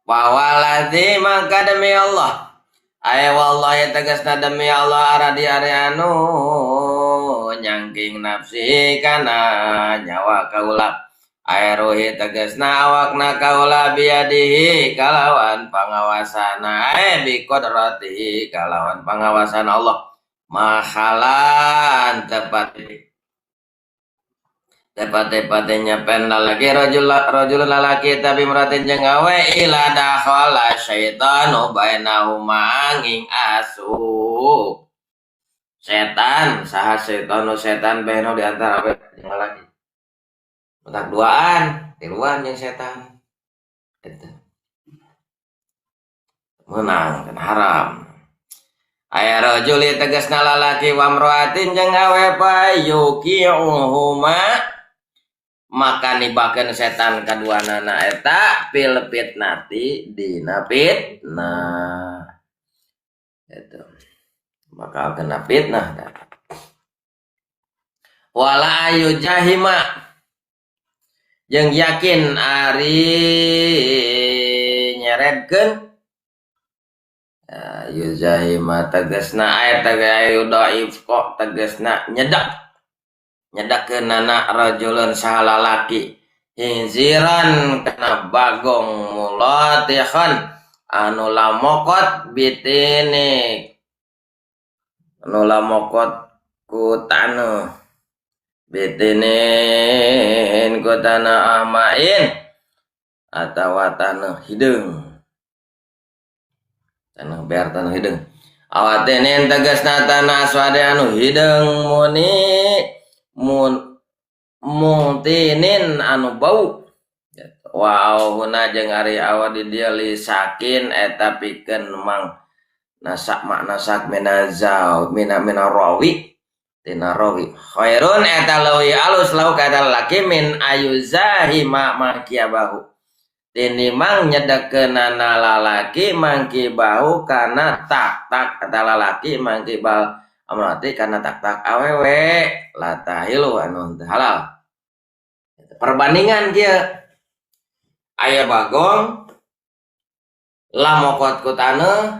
Wawaladzi maka demi Allah. Ay wallahi tegasna demi Allah aradi ari anu nyangking nafsi kana nyawa kaula. Ay ruhi tegasna awakna kaula biadihi kalawan pangawasana ay bi qudratihi kalawan pangawasan Allah. Mahalan tepat tepat-tepatnya pen lalaki rajul lalaki tapi meratin jeung awe ila dakhala syaitanu bainahuma angin asup setan saha syaitanu setan bainahu di antara awe jeung lalaki mentak duaan tiluan jeung setan eta menang kan haram. Aya rajuli tegasna lalaki wa imra'atin jeung awe payuqi'uhuma maka nibakeun setan kaduanana eta fil fitnati dina fitnah eta bakal kena fitnah wala ayu jahima jeung yakin ari nyeredkeun yuzahima tegasna ayat tagayu dhaif kok tegasna nyedak nyedakeunana rajulun sahalalaki hinziran kana bagong mulatihan anu lamokot bitini anu lamokot ku taneuh bitinin ku tanah amain atawa taneuh hideung tanah biar tanah hideung awatinin tegasna tanah aswade anu hideung muni mun mutinin anu bau wa auhuna jeung ari awa di dieu li sakin eta pikeun mang nasak makna sak minazau mina mina rawi tina rawi khairun eta leuwih alus lauk eta lalaki min ayuzahi ma mangkiabahu tinimang nyedekeunana lalaki mangki bahu kana tak-tak eta lalaki mangki bahu amrati kana tak-tak awewe latahilu anu teu halal. Perbandingan kieu aya bagong lamokot ku taneuh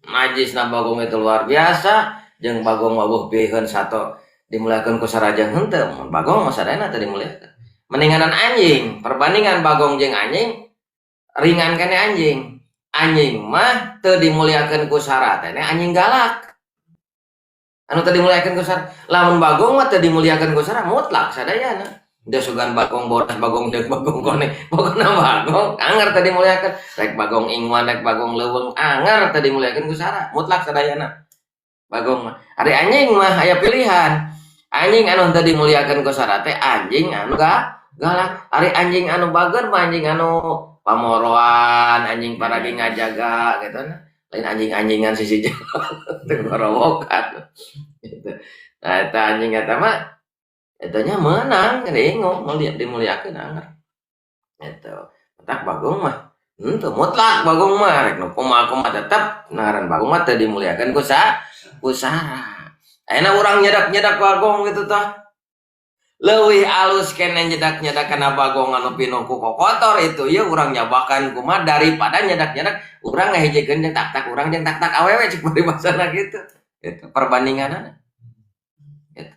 najisna bagong itu luar biasa jeung bagong mabeuh piheun sato dimuliakeun ku sarajang henteu bagong mah sadayana teu dimuliakeun. Mendinganan anjing, perbandingan bagong jeung anjing ringan kene anjing. Anjing mah teu dimuliakeun ku syarat teh anjing galak. Anu teu dimuliakeun ku syarat. Lamun bagong mah teu dimuliakeun ku syarat mutlak sadayana. Da sugan bagong bodas, bagong deuk, bagong koneng, pokona bagong anger teu dimuliakeun. Rek bagong inguan, rek bagong leuweung, anger teu dimuliakeun ku syarat mutlak sadayana. Bagong mah. Ari anjing mah aya pilihan. Anjing anu teu dimuliakeun ku syarat teh anjing anu galak. Ari anjing anu bager mah anjing anu pamoroan, anjing paragi ngajaga gitu nah. Lain anjing-anjingan sisi jalan teu gorowokan. Gitu. Nah eta anjing eta mah etanya menang, ringo dimuliakeun anger. Gitu. Matak bagong mah henteu mutlak bagong mah rek nu kumaha-kumaha tetep ngaran bagong mah teu dimuliakeun ku sara. Ayeuna urang nyedak-nyedak bagong gitu tah. Leuwih alus kene nyedak-nyedak kana bagong anu pinuh ku kokotor itu ieu urang nyabakan kumaha daripada nyedak-nyedak urang ngahijikeun jeung tak-tak urang jeung tak-tak awewe cek paribasana gitu. Gitu perbandinganana. Gitu.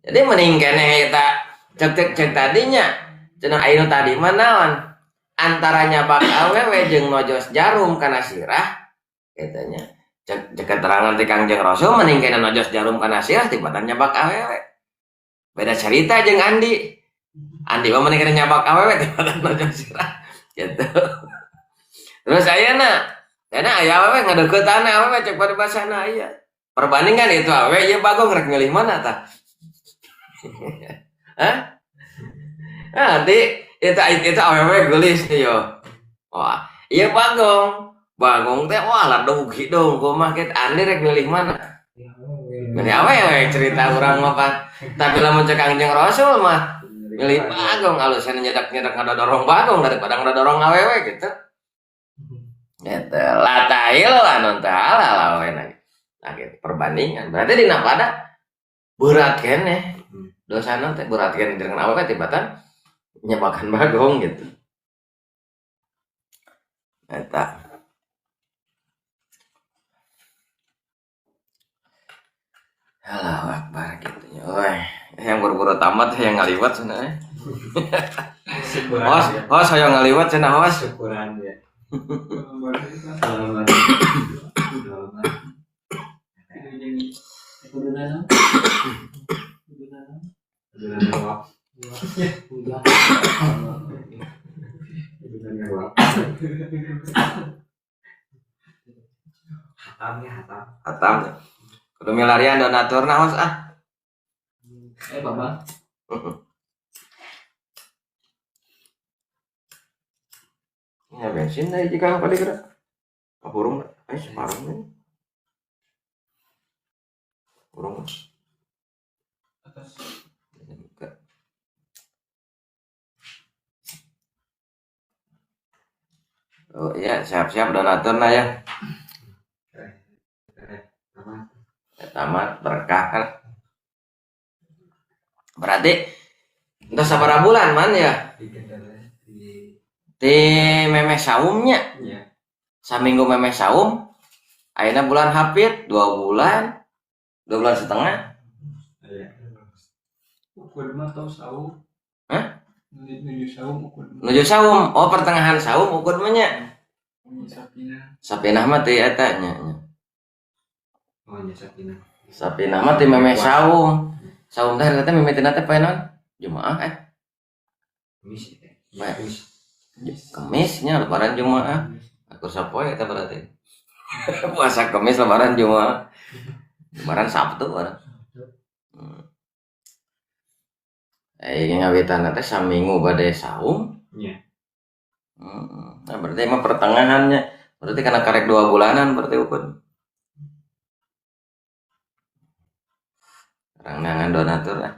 Jadi mending kene eta cek tadinya cenah anu tadi mah naon antara nyabak awewe jeung nojos jarum kana sirah kitu nya. Cek keterangan ti Kangjeng Rasul mending kene nojos jarum kana sirah tibatan nyabak awewe. Beda cerita jeung Andi. Andi mah mending kene nyabak awewe tibatan nojos sirah gitu. Terus ayeuna aya awewe ngadeukeutana awewe cek paribasana aya. Perbandingan itu awewe ieu bagong rek milih mana tah? Hah? Nanti itu awewe geulis nih yo. Wah, iya bagong. Bagong teh wah ladug hidung kumaha kitu Andi rek milih mana? Milih awewe cerita urang mah pan. Tapi lamun cek Kangjeng Rasul mah milih bagong alusna nyedak-nyedak ngadodorong bagong daripada ngadodorong awewe gitu. Gitu. Latail anu teh halal awewe. Nah gitu perbandingan. Berarti dina pada berat keneh. Dosana teh berat keneh dengan awewe tibatan nyebakan bagong gitu. Eta. Allahu Akbar gitu nya. Weh, yang buru-buru tamat yang ngaliwat cenah. Hos, hos hoyong ngaliwat cenah hos. Syukuran ya. Hatam. Kudu milarian donaturna hos ah. Baba. Ya bensin dari jika apa dikira. Burung, separung nih. Burung. Atas. Oh iya, siap-siap donaturna ya. Tamat berkah kan. Berarti entah sabaraha bulan man ya. Di memeh saumnya. Saminggu memeh saum. Ayeuna bulan Hafid 2 bulan. 2 bulan setengah. Iya. Ukur mah tau saum. Hah? Nuju saum ukur. Nuju saum. Oh, pertengahan saum ukur mah nya. Sapinah. Sapinah mah teh eta nya. Oh, nya sapinah. Sapinah mah teh memeh saum. Saum teh eta mimitina teh poe naon? Jumaah Kamis. Kamis. Kemisnya lebaran Jumaah. Aku sapoe eta berarti. Puasa Kamis lebaran Jumaah. Lebaran Sabtu barang. Ngawitan teh saminggu bade saum. Nya. Nah, berarti emang pertengahannya. Berarti karena karek 2 bulanan berarti ukur. Rangangan donatur lah.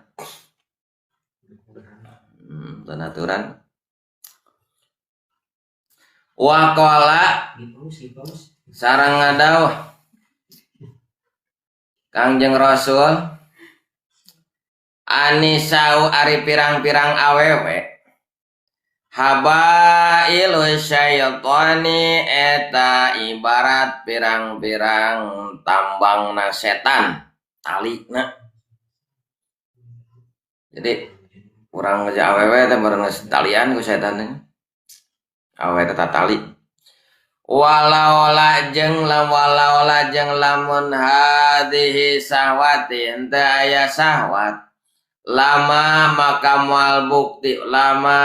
Donaturan. Waqala sareng ngadauh Kangjeng Rasul anisau ari pirang-pirang awewe habailu syaitani eta ibarat pirang-pirang tambangna setan talina. Jadi Urang ngeja awewe teh bareng geus talian ku setan teh. Awewe teh tatali. Walaola jeung walaola jeung lamun hadhihi sahwati henteu aya sahwat. Lama maka moal bukti, lama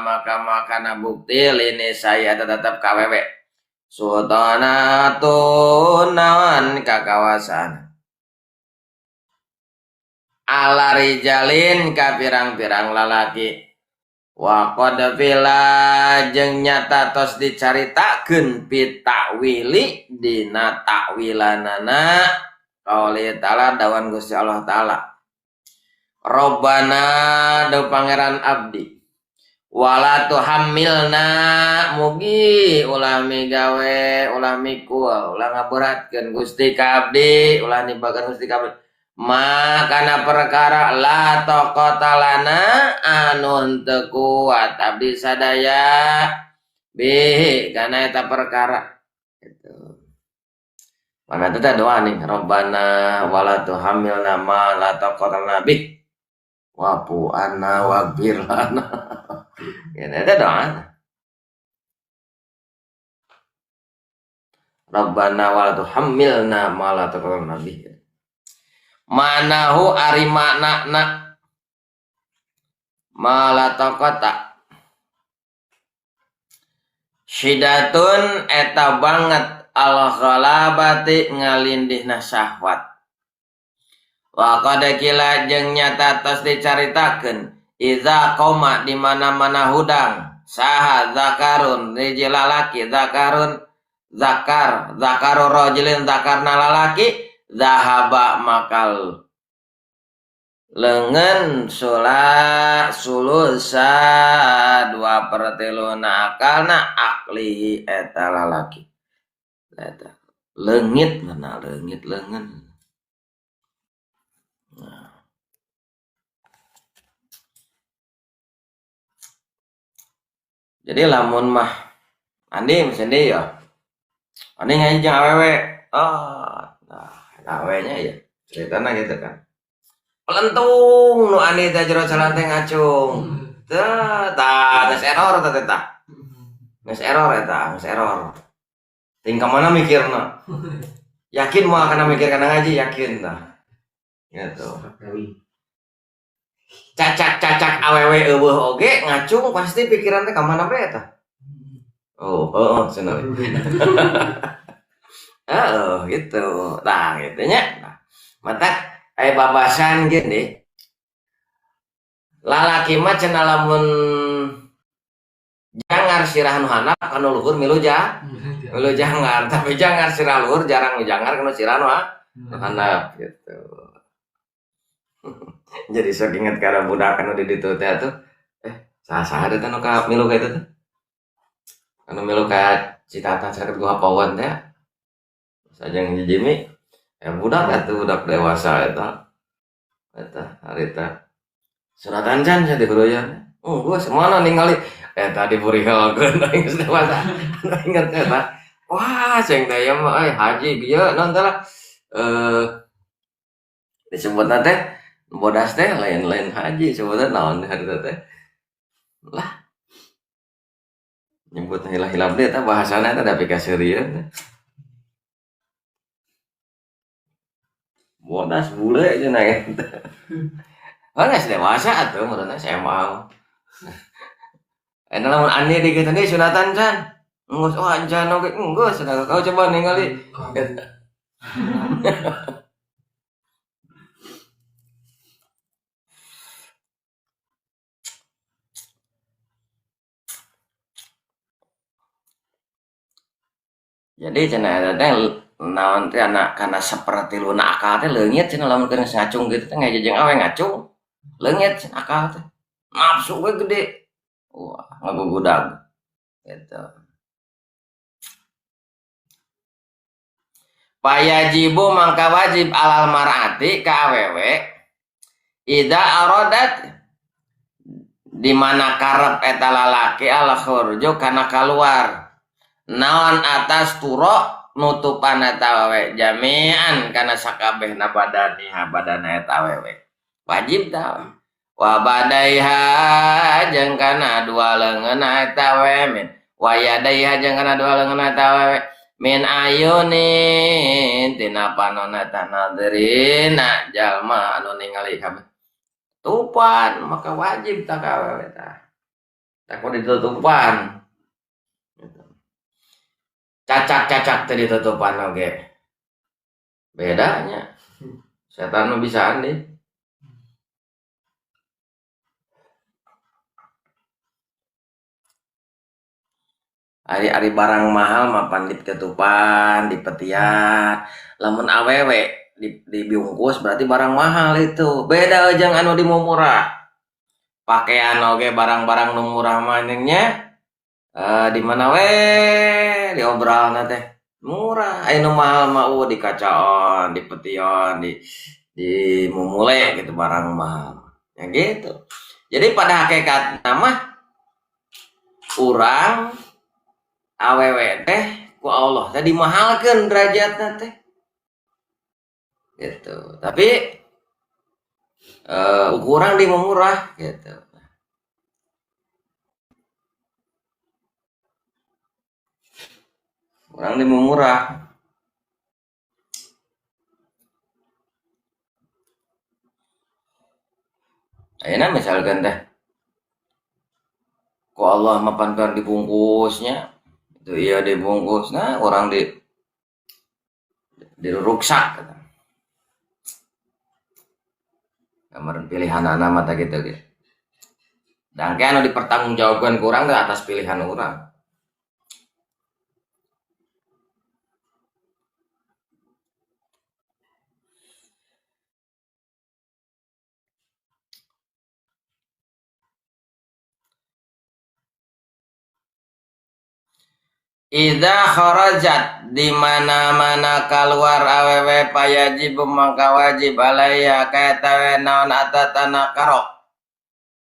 maka makana bukti lini saya tetep ka awewe. Sultanatun naon kakawasan. Ala rijalin ka pirang-pirang lalaki. Wa qad fila jeung nyata tos dicaritakeun pitakwili dina takwilanana qauli ta'ala dawan Gusti Allah ta'ala. Robbana do pangeran abdi wala tuhammilna mugi ulah migawe ulah mikul ulah ngaberatkeun Gusti ka abdi ulah nibakeun Gusti ka abdi makana perkara la taqata lana anu henteu kuat abdi sadaya bihi kana eta perkara gitu. Mana teh doa nih Rabbana wala tuhammilna ma la taqata lana bih wa'fu anna waghfir lana. Ya eta doa. Rabbana wala tuhammilna ma la taqata lana bih. Manahu ari maknana ma la taqata syidatun eta banget al-ghalabati ngalindihna syahwat. Wa qad kila jeung nyata tos dicaritakeun iza qoma di mana-mana hudang saha zakarun hiji lalaki zakarun zakar zakaru rajulin zakarna lalaki zahaba makal lengan sula sulusa 2/3 akalna akli eta lalaki eta leungit mana leungit leungeun. Nah. Jadi lamun mah andi sendiri ya andi ngaji jeung awewe ah nah awenya ya ceritana gitu kan pelentung nu andi teh jero jalan teh ngacung teh tah geus error teh tah geus error eta geus error ting ka mana mikirna yakin moal kana mikir kana ngaji yakin tah gitu cacak-cacak awewe eueuh oge ngacung pasti pikiran teh ka mana bae eta oh heeh cenah heeh gitu tah kitu nya nah matak aya babasan gini lalaki mah cenah lamun jangar sirah nu handap kanu luhur milu milu jangar tapi jangar sirah luhur jarang jangar kanu sirah nu handap gitu. Jadi sok inget kana budak anu di ditu teh atuh saha-saha teh nu ka milu ka itu teh anu milu ka Citata caket Gua Pawon teh sajang Jimmy budak atuh budak dewasa eta eta harita sunatan can sia dihuruyan oh gua semana ningali eta diburihelkeun aing geus dewasa inget eta wah ceng teh ieu mah euy haji bieu naon teh lah disebutna teh bodas teh lain-lain haji sebutna naon harita teh lah nyebut hilah-hilap deh eta bahasana eta da pikaseurieun teh bodas bule cenah eta. Mana geus dewasa atuh meureunna SMA. Eta lamun andi di kitu deui sunatan can. Enggeus oh ancan oge enggeus cenah kau coba ningali. Jadi cenah eta teh naon teh anak kana sapertiluna akal teh leungit cenah lamun keur ngacung kitu teh ngajejeung awe ngacung leungit cenah akal teh nafsu we gede wah ngagugudag gitu. Payajibu mangka wajib alal mar'ati ka awewe ida aradat di mana karep eta lalaki ala khurju kana kaluar naon atas turo nutupan eta awewe jami'an kana sakabehna badaniha badana eta awewe wajib ta Wa badaiha jeung kana dua leungeunna eta awewe min wa yadaiha jeung kana dua leungeunna eta awewe min ayunin tina panonna eta nadirina jalma anu ningali kabeh. Tutupan maka wajib tak ka awewe tah. Takut ditutupan. Cacak-cacak teh ditutupan oge. Bedanya. Setan mah bisaan deh. Ari-ari barang mahal mah pan ditutupan, dipetian. Lamun awewe dibungkus berarti barang mahal itu. Beda jeung anu di murah. Pakaian oge barang-barang nu murah mah nya. Di mana we diobrolna teh murah. Aya nu mahal mah dikacaon, dipetion, di mumule gitu barang mahal. Ya gitu. Jadi pada hakikatna mah urang awewe teh ku Allah teh dimahalkeun derajatna teh. Gitu. Tapi ukuran di murah gitu. Urang di murah. Ayeuna misalkan teh ku Allah mah pan dibungkusnya. Itu iya dibungkus, nah orang diruksak gitu. Gambaran pilihan anak mata gitu gitu. Dan kan dipertanggungjawabkan kurang ke atas pilihan orang. Idza kharajat di mana-mana keluar awewe payajib maka wajib alaiha ka eta naon atatana karo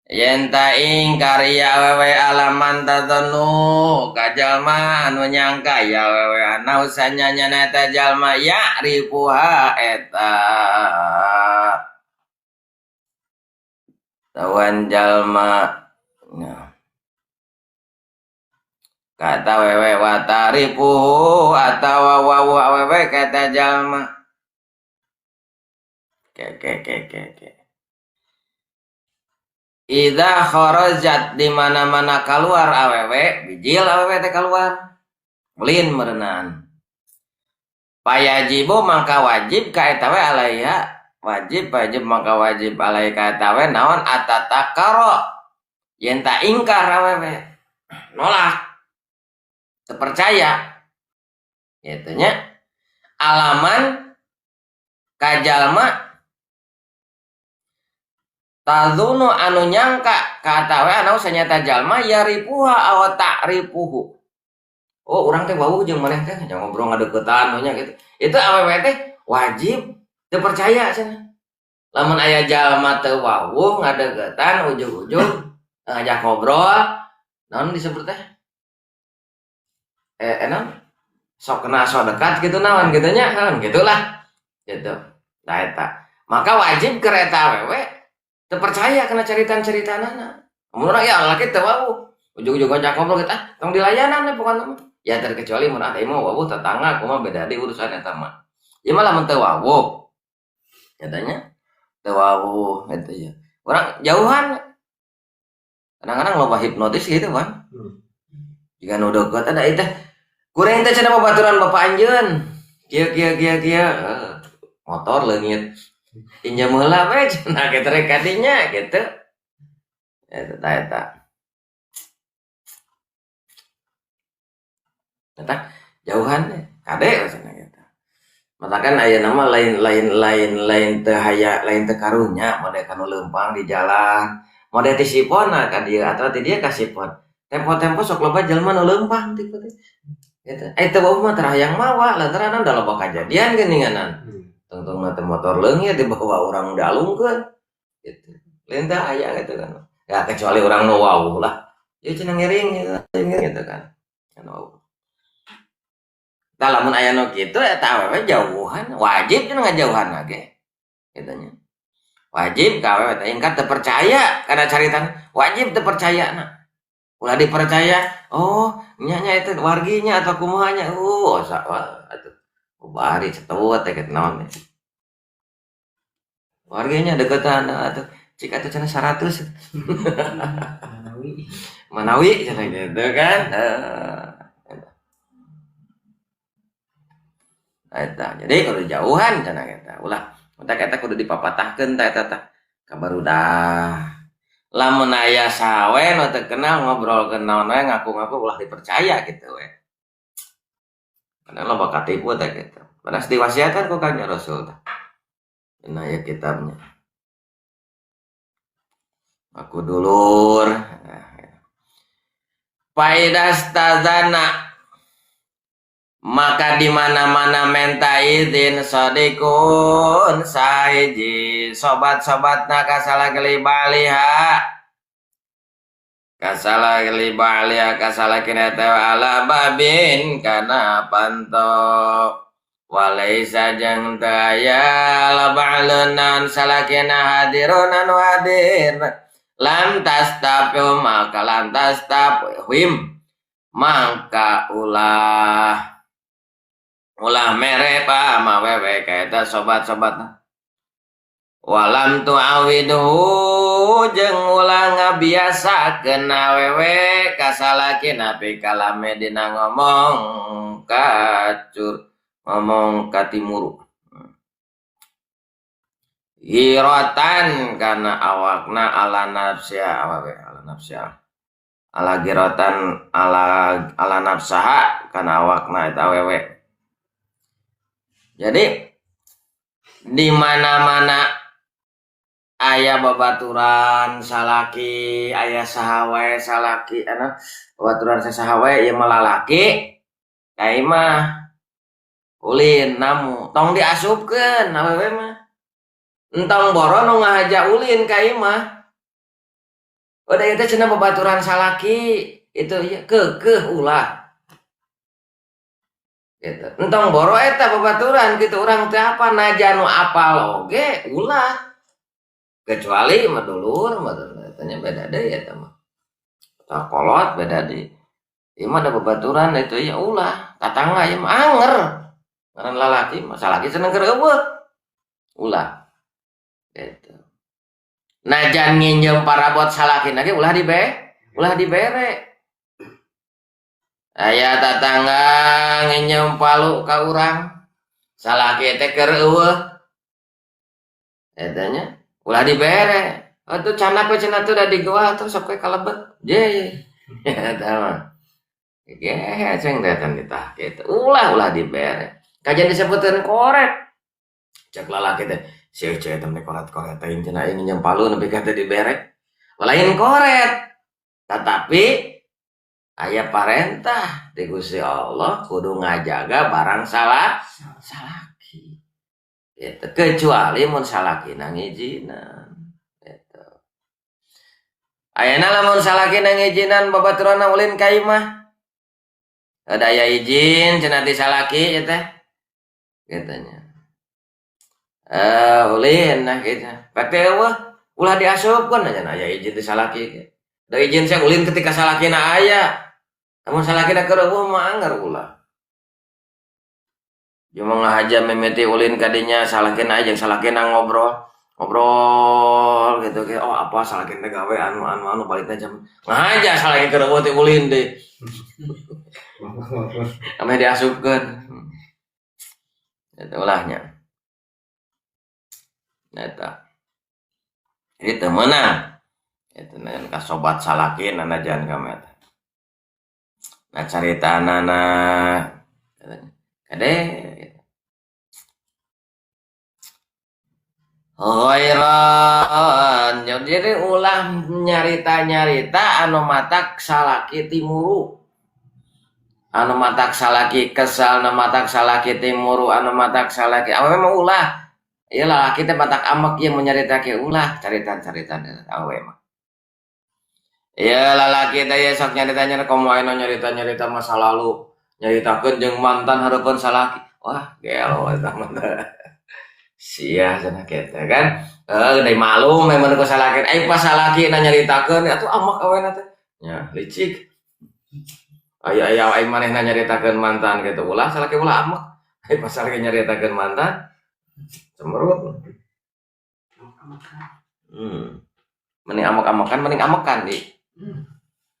yen ta ingkar ya awewe alaman tadunu ka jalma anu nyangka ya awewe ana usanya nyana eta jalma ya ripuha eta tawan jalma nah. Kata wewe wataripuhu atawa wawu awewe kata jalma. Ke ke ke ke ke. Idza kharajat di mana-mana keluar awewe, bijil awewe teh keluar. Ulin meureunan. Payajibu mangka wajib ka eta we alaiha, wajib wajib mangka wajib alaiha ka eta we naon atatakaro. Yen ta ingkar awewe, nolak. Terpercaya gitu nya alaman kajalma tazunu anu nyangka kata we anu sanyata jalma yaripuha aw ta'rifuhu. Oh urang teh wawuh jeung maneh teh ngobrol ngadeukeutan nya gitu. Itu awewe teh wajib teu percaya cenah. Lamun aya jalma teu wawuh ngadeukeutan ujug-ujug ngajak ngobrol naon disebut teh? Enak sok kena sok dekat gitu naon gitu nya naon gitulah gitu. Nah eta maka wajib kereta awewe teu percaya kana caritan-caritanana. Mun urang ya laki teu wawuh ujug-ujug ngajak ngobrol gitu ah tong dilayanan we pokona mah. Ya terkecuali mun ada mah wawuh tetangga kumaha beda deui urusan eta mah. Ieu mah lamun teu wawuh katanya teu wawuh gitu ya. Urang jauhan kadang-kadang loba hipnotis gitu kan. Jika nu deukeut ada ieu teh kuring teh cenah babaturan bapak anjeun. Kieu kieu kieu kieu motor leungit. Injem heula we cenah kitu rek kadinya gitu. Eta ta eta. Eta jauhan kade cenah kitu. Matakan ayeuna mah lain lain lain lain teu haya lain teu karunya mode kanu leumpang di jalan. Mode ti siponna ka dieu atawa ti dieu ka sipon. Tempo-tempo sok loba jelema nu leumpang tipe teh. Gitu. Teu wawuh mah teu hayang mawa lantaran da loba kajadian geuninganan. Tungtung mah teh motor leungit dibawa urang dialungkeun. Gitu. Lain teh aya gitu kan. Ya kecuali urang nu wawuh lah. Ya cenah ngiring gitu, gitu kan. Kan wawuh. Tah lamun aya nu kitu eta awewe jauhan, wajib cenah ngajauhan ge. Kitu nya. Wajib ka awewe teh ingkat teu percaya kana caritana, wajib teu percaya na. Ulah dipercaya, oh nya nya itu warginya atau kumaha nya, atuh bari cetut teh kitu naon teh. Warginya deketan atuh cik atuh cenah 100. Manawi. Manawi cenah gitu kan. Eta jadi kudu jauhan cenah eta ulah entak eta kudu dipapatahkeun tah eta tah ka barudak. Lamun aya saha we nu teu kenal ngobrolkeun naon we ngaku-ngaku ulah dipercaya gitu we. Karena loba katipu teh gitu. Padahal diwasiatkan ku Kanjeng Rasul teh. Dina ieu kitabnya. Aku dulur. Faidastazana maka di mana-mana menta izin sodikun sahiji sobat-sobat na kasalaki baliha kasalaki baliha kasalaki teh ala babin kana panto walaisa jeung teu aya la ba'lunan salakina hadirun anu hadir lantas tapi maka lantas tapwim maka ulah ulah mere pa ma wewe ka eta sobat-sobat walam tuawidu jeung ulah ngabiasakeun awewe ka salakina pi kalame dina ngomong kacur ngomong katimuru girotan kana awakna ala nafsia awewe ala nafsia ala girotan ala ala nafsaha kana awakna eta awewe. Jadi di mana-mana aya babaturan salaki, aya saha wae salaki, anu babaturan saha wae ieu mah lalaki, ka imah ulin namu, tong diasupkeun awewe mah. Entong boro nu ngahaja ulin ka imah. Udah ieu teh cenah babaturan salaki, itu ieu keukeuh ulah. Gitu. Entong boro eta babaturan kitu urang teh apa najan nu apal oge ulah. Kecuali mah dulur mah tanya beda deui eta mah. Tah kolot beda deui. Ieu mah da babaturan itu ya ulah, tatangga ieu mah anger. Ngaran lalaki mah salaki seneng keur eueuh. Ulah. Gitu. Najan nginjem parabot salakina ge ulah ulah dibere. Aya tatangga nginjem palu ka urang salaki teh keur eueuh eta nya ulah dibere atuh canak we cenah teh da di goa atuh sok we kalebet je eta mah ge ceng teh tan ditah kitu ulah ulah dibere kajian disebutkeun koret cek lalaki teh si cewek teh koret-koret teh cenah ieu nginjem palu nepi ka teh dibere lain koret tetapi aya parentah di Gusti Allah kudu ngajaga barang salah salaki gitu. Kecuali mun salakina ngijinan gitu. Ayeuna lamun salakina ngijinan babaturanna ulin ka imah ada aya izin cenah ti salaki ieu teh kitu nya ulin nah kitu pek eueuh ulah diasupkeun nya aya izin ti salaki ge. Da izin saya ulin ketika salakina aya. Namun salakina keur eueuh mah anggar ulah. Cuma ngahaja mimiti ulin kadinya salakina jeung salakina ngobrol, ngobrol gitu kayak oh apa salakina teh gawe anu anu anu balikna jam. Ngahaja salakina keur eueuh teh ulin deui. Ame diasupkeun. Eta ulahnya. Eta. Jadi teu meunang. Itu dengan ka sobat salaki nanajan kamu eta. Nah carita nana kade ghairan. Jadi ulah nyarita-nyarita anu matak salaki timuru. Anu matak salaki kesal, anu matak salaki timuru, anu matak salaki awewe mah ulah. Ieu lalaki teh matak amek ieu mun nyaritake ulah carita-carita awewe mah. Ya lalaki teh ya sok nyarita-nyarita komo aya nyarita-nyarita masa lalu, nyaritakeun jeung mantan hareupeun salaki. Wah, gelo eta mah. Sia cenah kitu kan. Heuh deui malum memang ku salaki. Ai pas salaki na nyaritakeun atuh amak awena teh. Nya licik. Aya aya ai manehna nyaritakeun mantan kitu ulah salaki ulah amak. Ai pas salaki nyaritakeun mantan cemberut. Mending amak-amakan mending amekan di.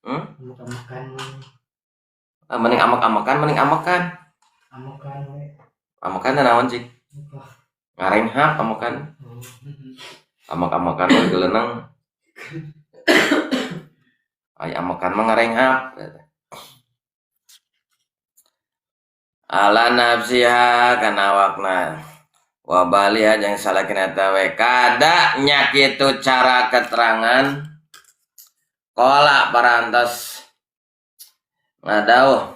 Amak-amakan. Mending amak-amakan mending amekan. Amekan we. Amekan teh naon cik? Ngarenghap amekan. Amak-amakan mah geuleunang. Ai amekan mah ngarenghap. Ala nafsiha kana awakna. Wa baliha jeung salakina eta we kada nya kitu cara keterangan qala parantos ngadauh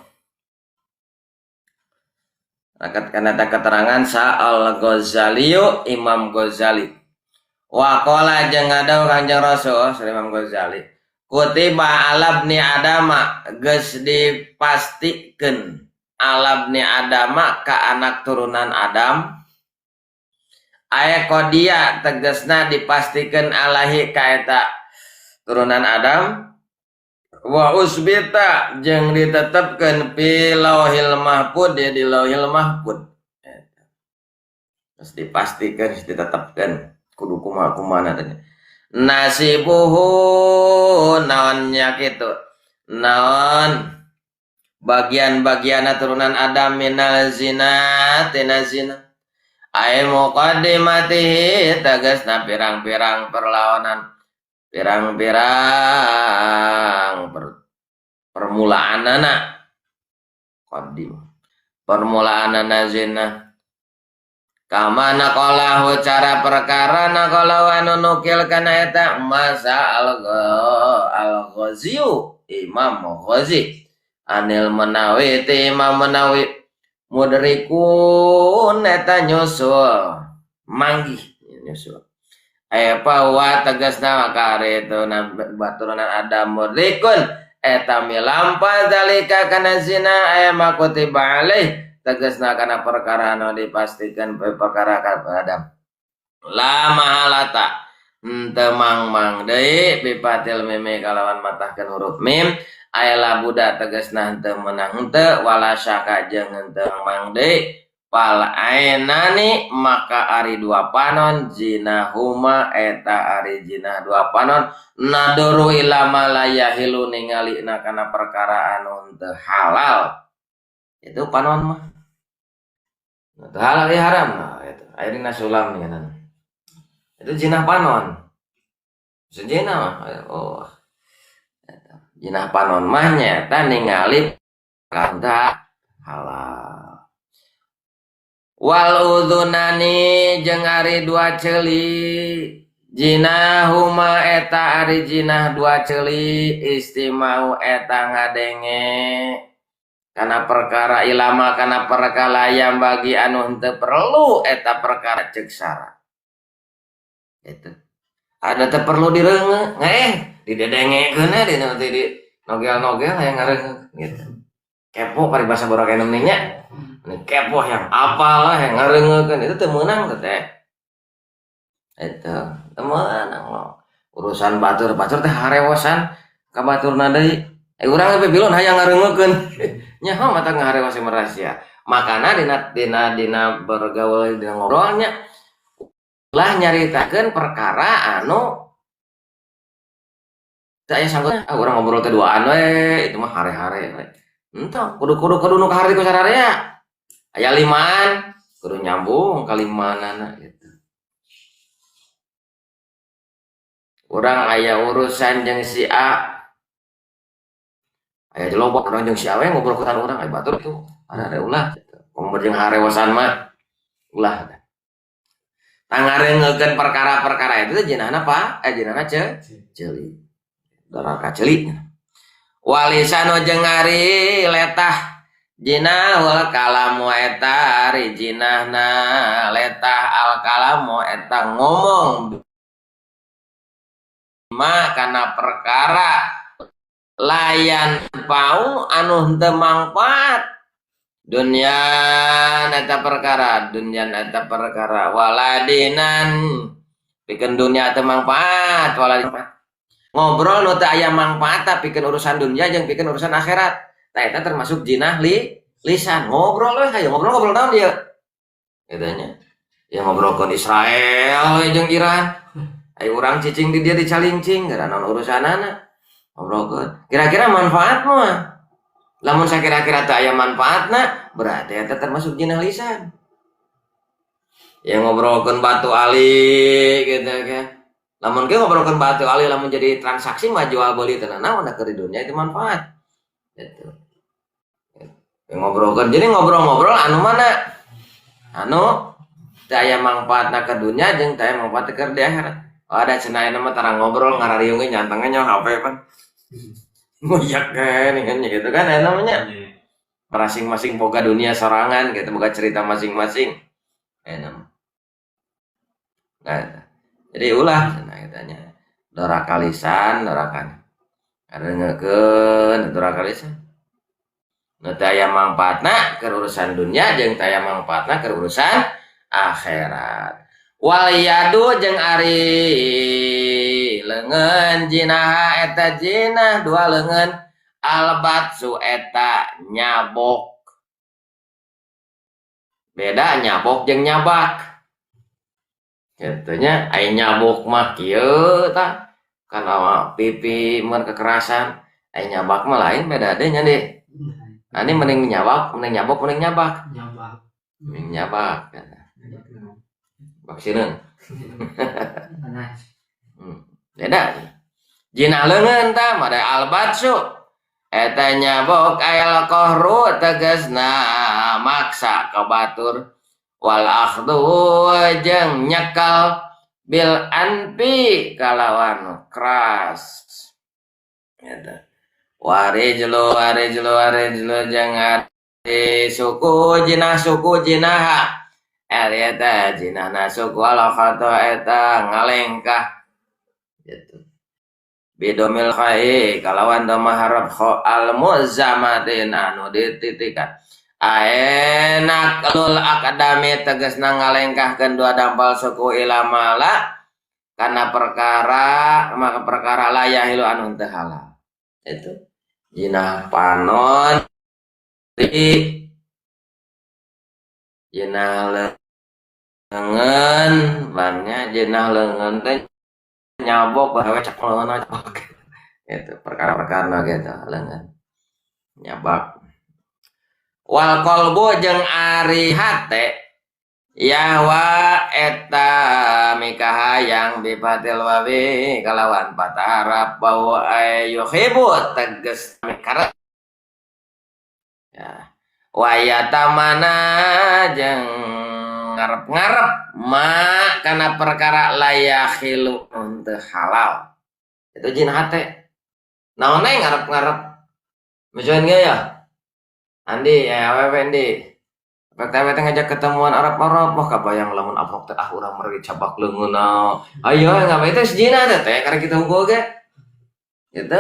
rakat kana eta keterangan Sa'al Ghazaliyu Imam Ghazali wa qala jeung ngadauh Kanjeng Rasul Imam Ghazali kutiba alabni adama geus dipastikeun alabni adama ka anak turunan Adam aya kodia tegasna dipastikan alahi ka eta turunan Adam wa usbita jeung ditetepkeun fi lauhil mahfud ya di lauhil mahfud terus dipastikan ditetepkeun kudu kumaha kumaha teh nasibuhu naon nya kitu naon bagian-bagianna turunan Adam minal zina tina zina ay muqaddimatihi tegasna pirang-pirang perlawanan pirang-pirang permulaanana qadim permulaanana zina kama naqalahu cara perkara naqalahu anu nukil kana eta masa al-Ghaziyu Imam Ghazi anil Menawi ti Imam Menawi mudrikun eta nyusul manggih nyusul aya wa tegasna maka ari itu baturunan Adam mudrikun eta milampa zalika kana zina aya makutiba alaih tegasna kana perkara anu dipastikan perkara ka Adam la mahalata henteu mang-mang deui bifatil mim kalawan matahkeun huruf mim aya la budak tegasna henteu meunang henteu wala syaka jeung henteu mang deui fal ainani maka ari dua panon zinahuma eta ari zina dua panon naduru ila ma la yahilu ningalina kana perkara anu henteu halal itu panon mah teu halal ya haram nah itu akhirna sulam nih itu zina panon zina mah oh jinah panon mah nyata ningali kanta halal wal udhunani jeung ari dua ceuli jinahuma eta ari jinah dua ceuli istimau eta ngadenge kana perkara ilama kana perkara yang bagi anu henteu perlu eta perkara ceuk sara itu ada teu perlu direungeun didedengekeun we dina teh di nogel-nogel hayang ngareungeun gitu. Kepo paribasa borak enem nya. Kepo yang apalah yang ngareungeun itu teu meunang teh. Eta teu meunang urusan batur-batur teh harewosan ka baturna deui. Urang we bilon hayang ngareungeun. Nyaho mata ngaharewas rahasia. Makana dina dina dina bergaul dina ngobrolnya ulah nyaritakeun perkara anu teu aya sangkutna. Ah urang ngobrol teh duaan we, itu mah hare-hare we. Entah kudu-kudu kudu nu kahari ku sararea. Aya limaan, kudu nyambung ka limaanana gitu. Urang aya urusan jeung si A. Aya jelobok urang jeung si A we ngobrol ku urang aya batur itu. Hare ulah gitu. Komo jeung harewosan mah ulah. Tangareungeun perkara-perkara itu teh jinahna pa? Jinahna ceuli. Doraka ceuli. Walisanu jeung ari letah jinahul kalamu eta ari jinahna letah al kalamu eta ngomong ma kana perkara layan pau anu henteu mangfaat Dunya eta perkara, dunya eta perkara waladinan pikeun dunya teu mangfaat waladin. Ngobrol nu teu aya mangfaat pikeun urusan dunya jeung pikeun urusan akhirat. Tah eta termasuk jinah lisan. Ngobrol we hayu ngobrol-ngobrol naon dia? Katanya. Ya ngobrolkeun Israel we jeung Iran. Ayo urang cicing di dia dicalincing gara naon urusanana. Ngobrolkeun. Kira-kira manfaat mah. Lamun sakira-kira teu aya manfaatna, berarti eta termasuk jinah lisan. Ya ngobrolkeun batu ali gitu kan. Lamun ge ngobrolkeun batu ali lamun jadi transaksi mah jual beli teu naon da keur di dunia itu manfaat. Gitu. Ya ngobrolkeun jadi ngobrol-ngobrol anu mana? Anu teu aya manfaatna ke dunia jeung teu aya manfaatna keur di akhirat. Oh, ada cenah ayeuna mah tara ngobrol ngarariung ge nyantengna nyaho HP pan. Ngoyak kan gitu kan ya namanya. Masing-masing boga dunia sorangan gitu, boga cerita masing-masing. Nah, jadi ulah cenah katanya. Doraka lisan, dorakan. Ngadengekeun doraka lisan. Nu teu aya mangfaatna keur urusan dunia jeung teu aya mangfaatna keur urusan akhirat. Wal yadu jeung ari leungeun jinaha eta jinah dua leungeun albatsu eta nyabok. Beda nyabok jeung nyabak. Kitu nya aya nyabok mah kieu tah kana pipi mun kekerasan, aya nyabak mah lain beda deui nya deui. Nah, ini mending nyabak, mending nyabok, mending nyabak. Nyabak. Mending nyabak. Bak sineung. Beda. Jinah leungeun tah mah da albatsu. Eta nyabok ayal qahru tegasna maksa ka batur wal akhdu jeung nyekel bil anfi kalawan keras. Eta. Warijlu warijlu warijlu jeung ari suku jinah suku jinaha. Eta jinahna suku ala khata eta ngalengkah gitu. Bidomil khai kalawan dhamma harap kha al muzamatin anu dititikan. Aenak lul akadami tegasna ngalengkahkeun dua dampal suku ilamala kana perkara maka perkara la yahilu anu teu halal. Itu jinah panon di jenah leungeun bannya jenah leungeun teh nyabok bae cek leungeun cek gitu perkara-perkara gitu leungeun nyabak wal qalbu jeung ari hate yahwa eta mikahayang bifatil wawi kalawan patarap bahwa ayuhibu tegas mikara ya wayatamana jeung ngarep-ngarep ma kana perkara layakhilu untuk halal itu jin hate naon we ngarep-ngarep misalnya ge ya Andi ya awewe Andi PTW teh ngajak ketemuan Arab-Arab wah kabayang lamun apok teh ah urang mergi cabak leungeunna ayo ngapa itu sejina teh karena kita unggul ge gitu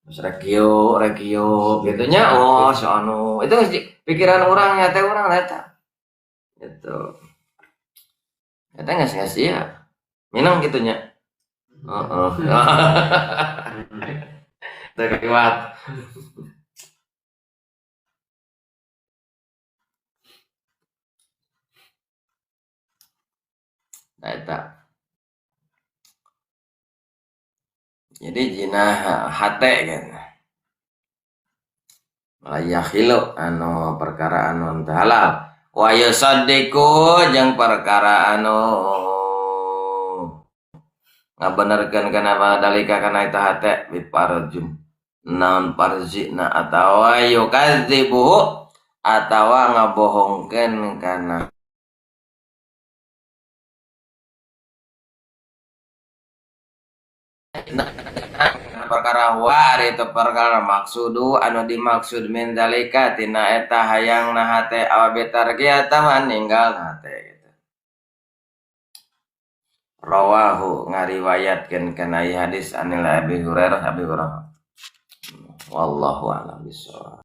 terus rekio rekio gitunya oh si anu itu pikiran orang ya teh urang eta gitu eta geus ya minum gitunya heeh teu kuat. Nah, eta. Jadi jinah hate kan. Layakhilu anu perkara anu teu halal. Wa yusaddiqu jeung perkara anu ngabenerkeun kana dalika kana eta hate biparjum. Naon parzina atawa yukadzibuhu atawa ngabohongkeun kana perkara wa ari itu perkara maksudu anu dimaksud min dalika tina eta hayang na hate aw bitarki atawa ninggal hate gitu. Rawahu ngariwayatkeun kana ieu hadis anil Abi Hurairah Abi Hurairah. Wallahu a'lam bishawab.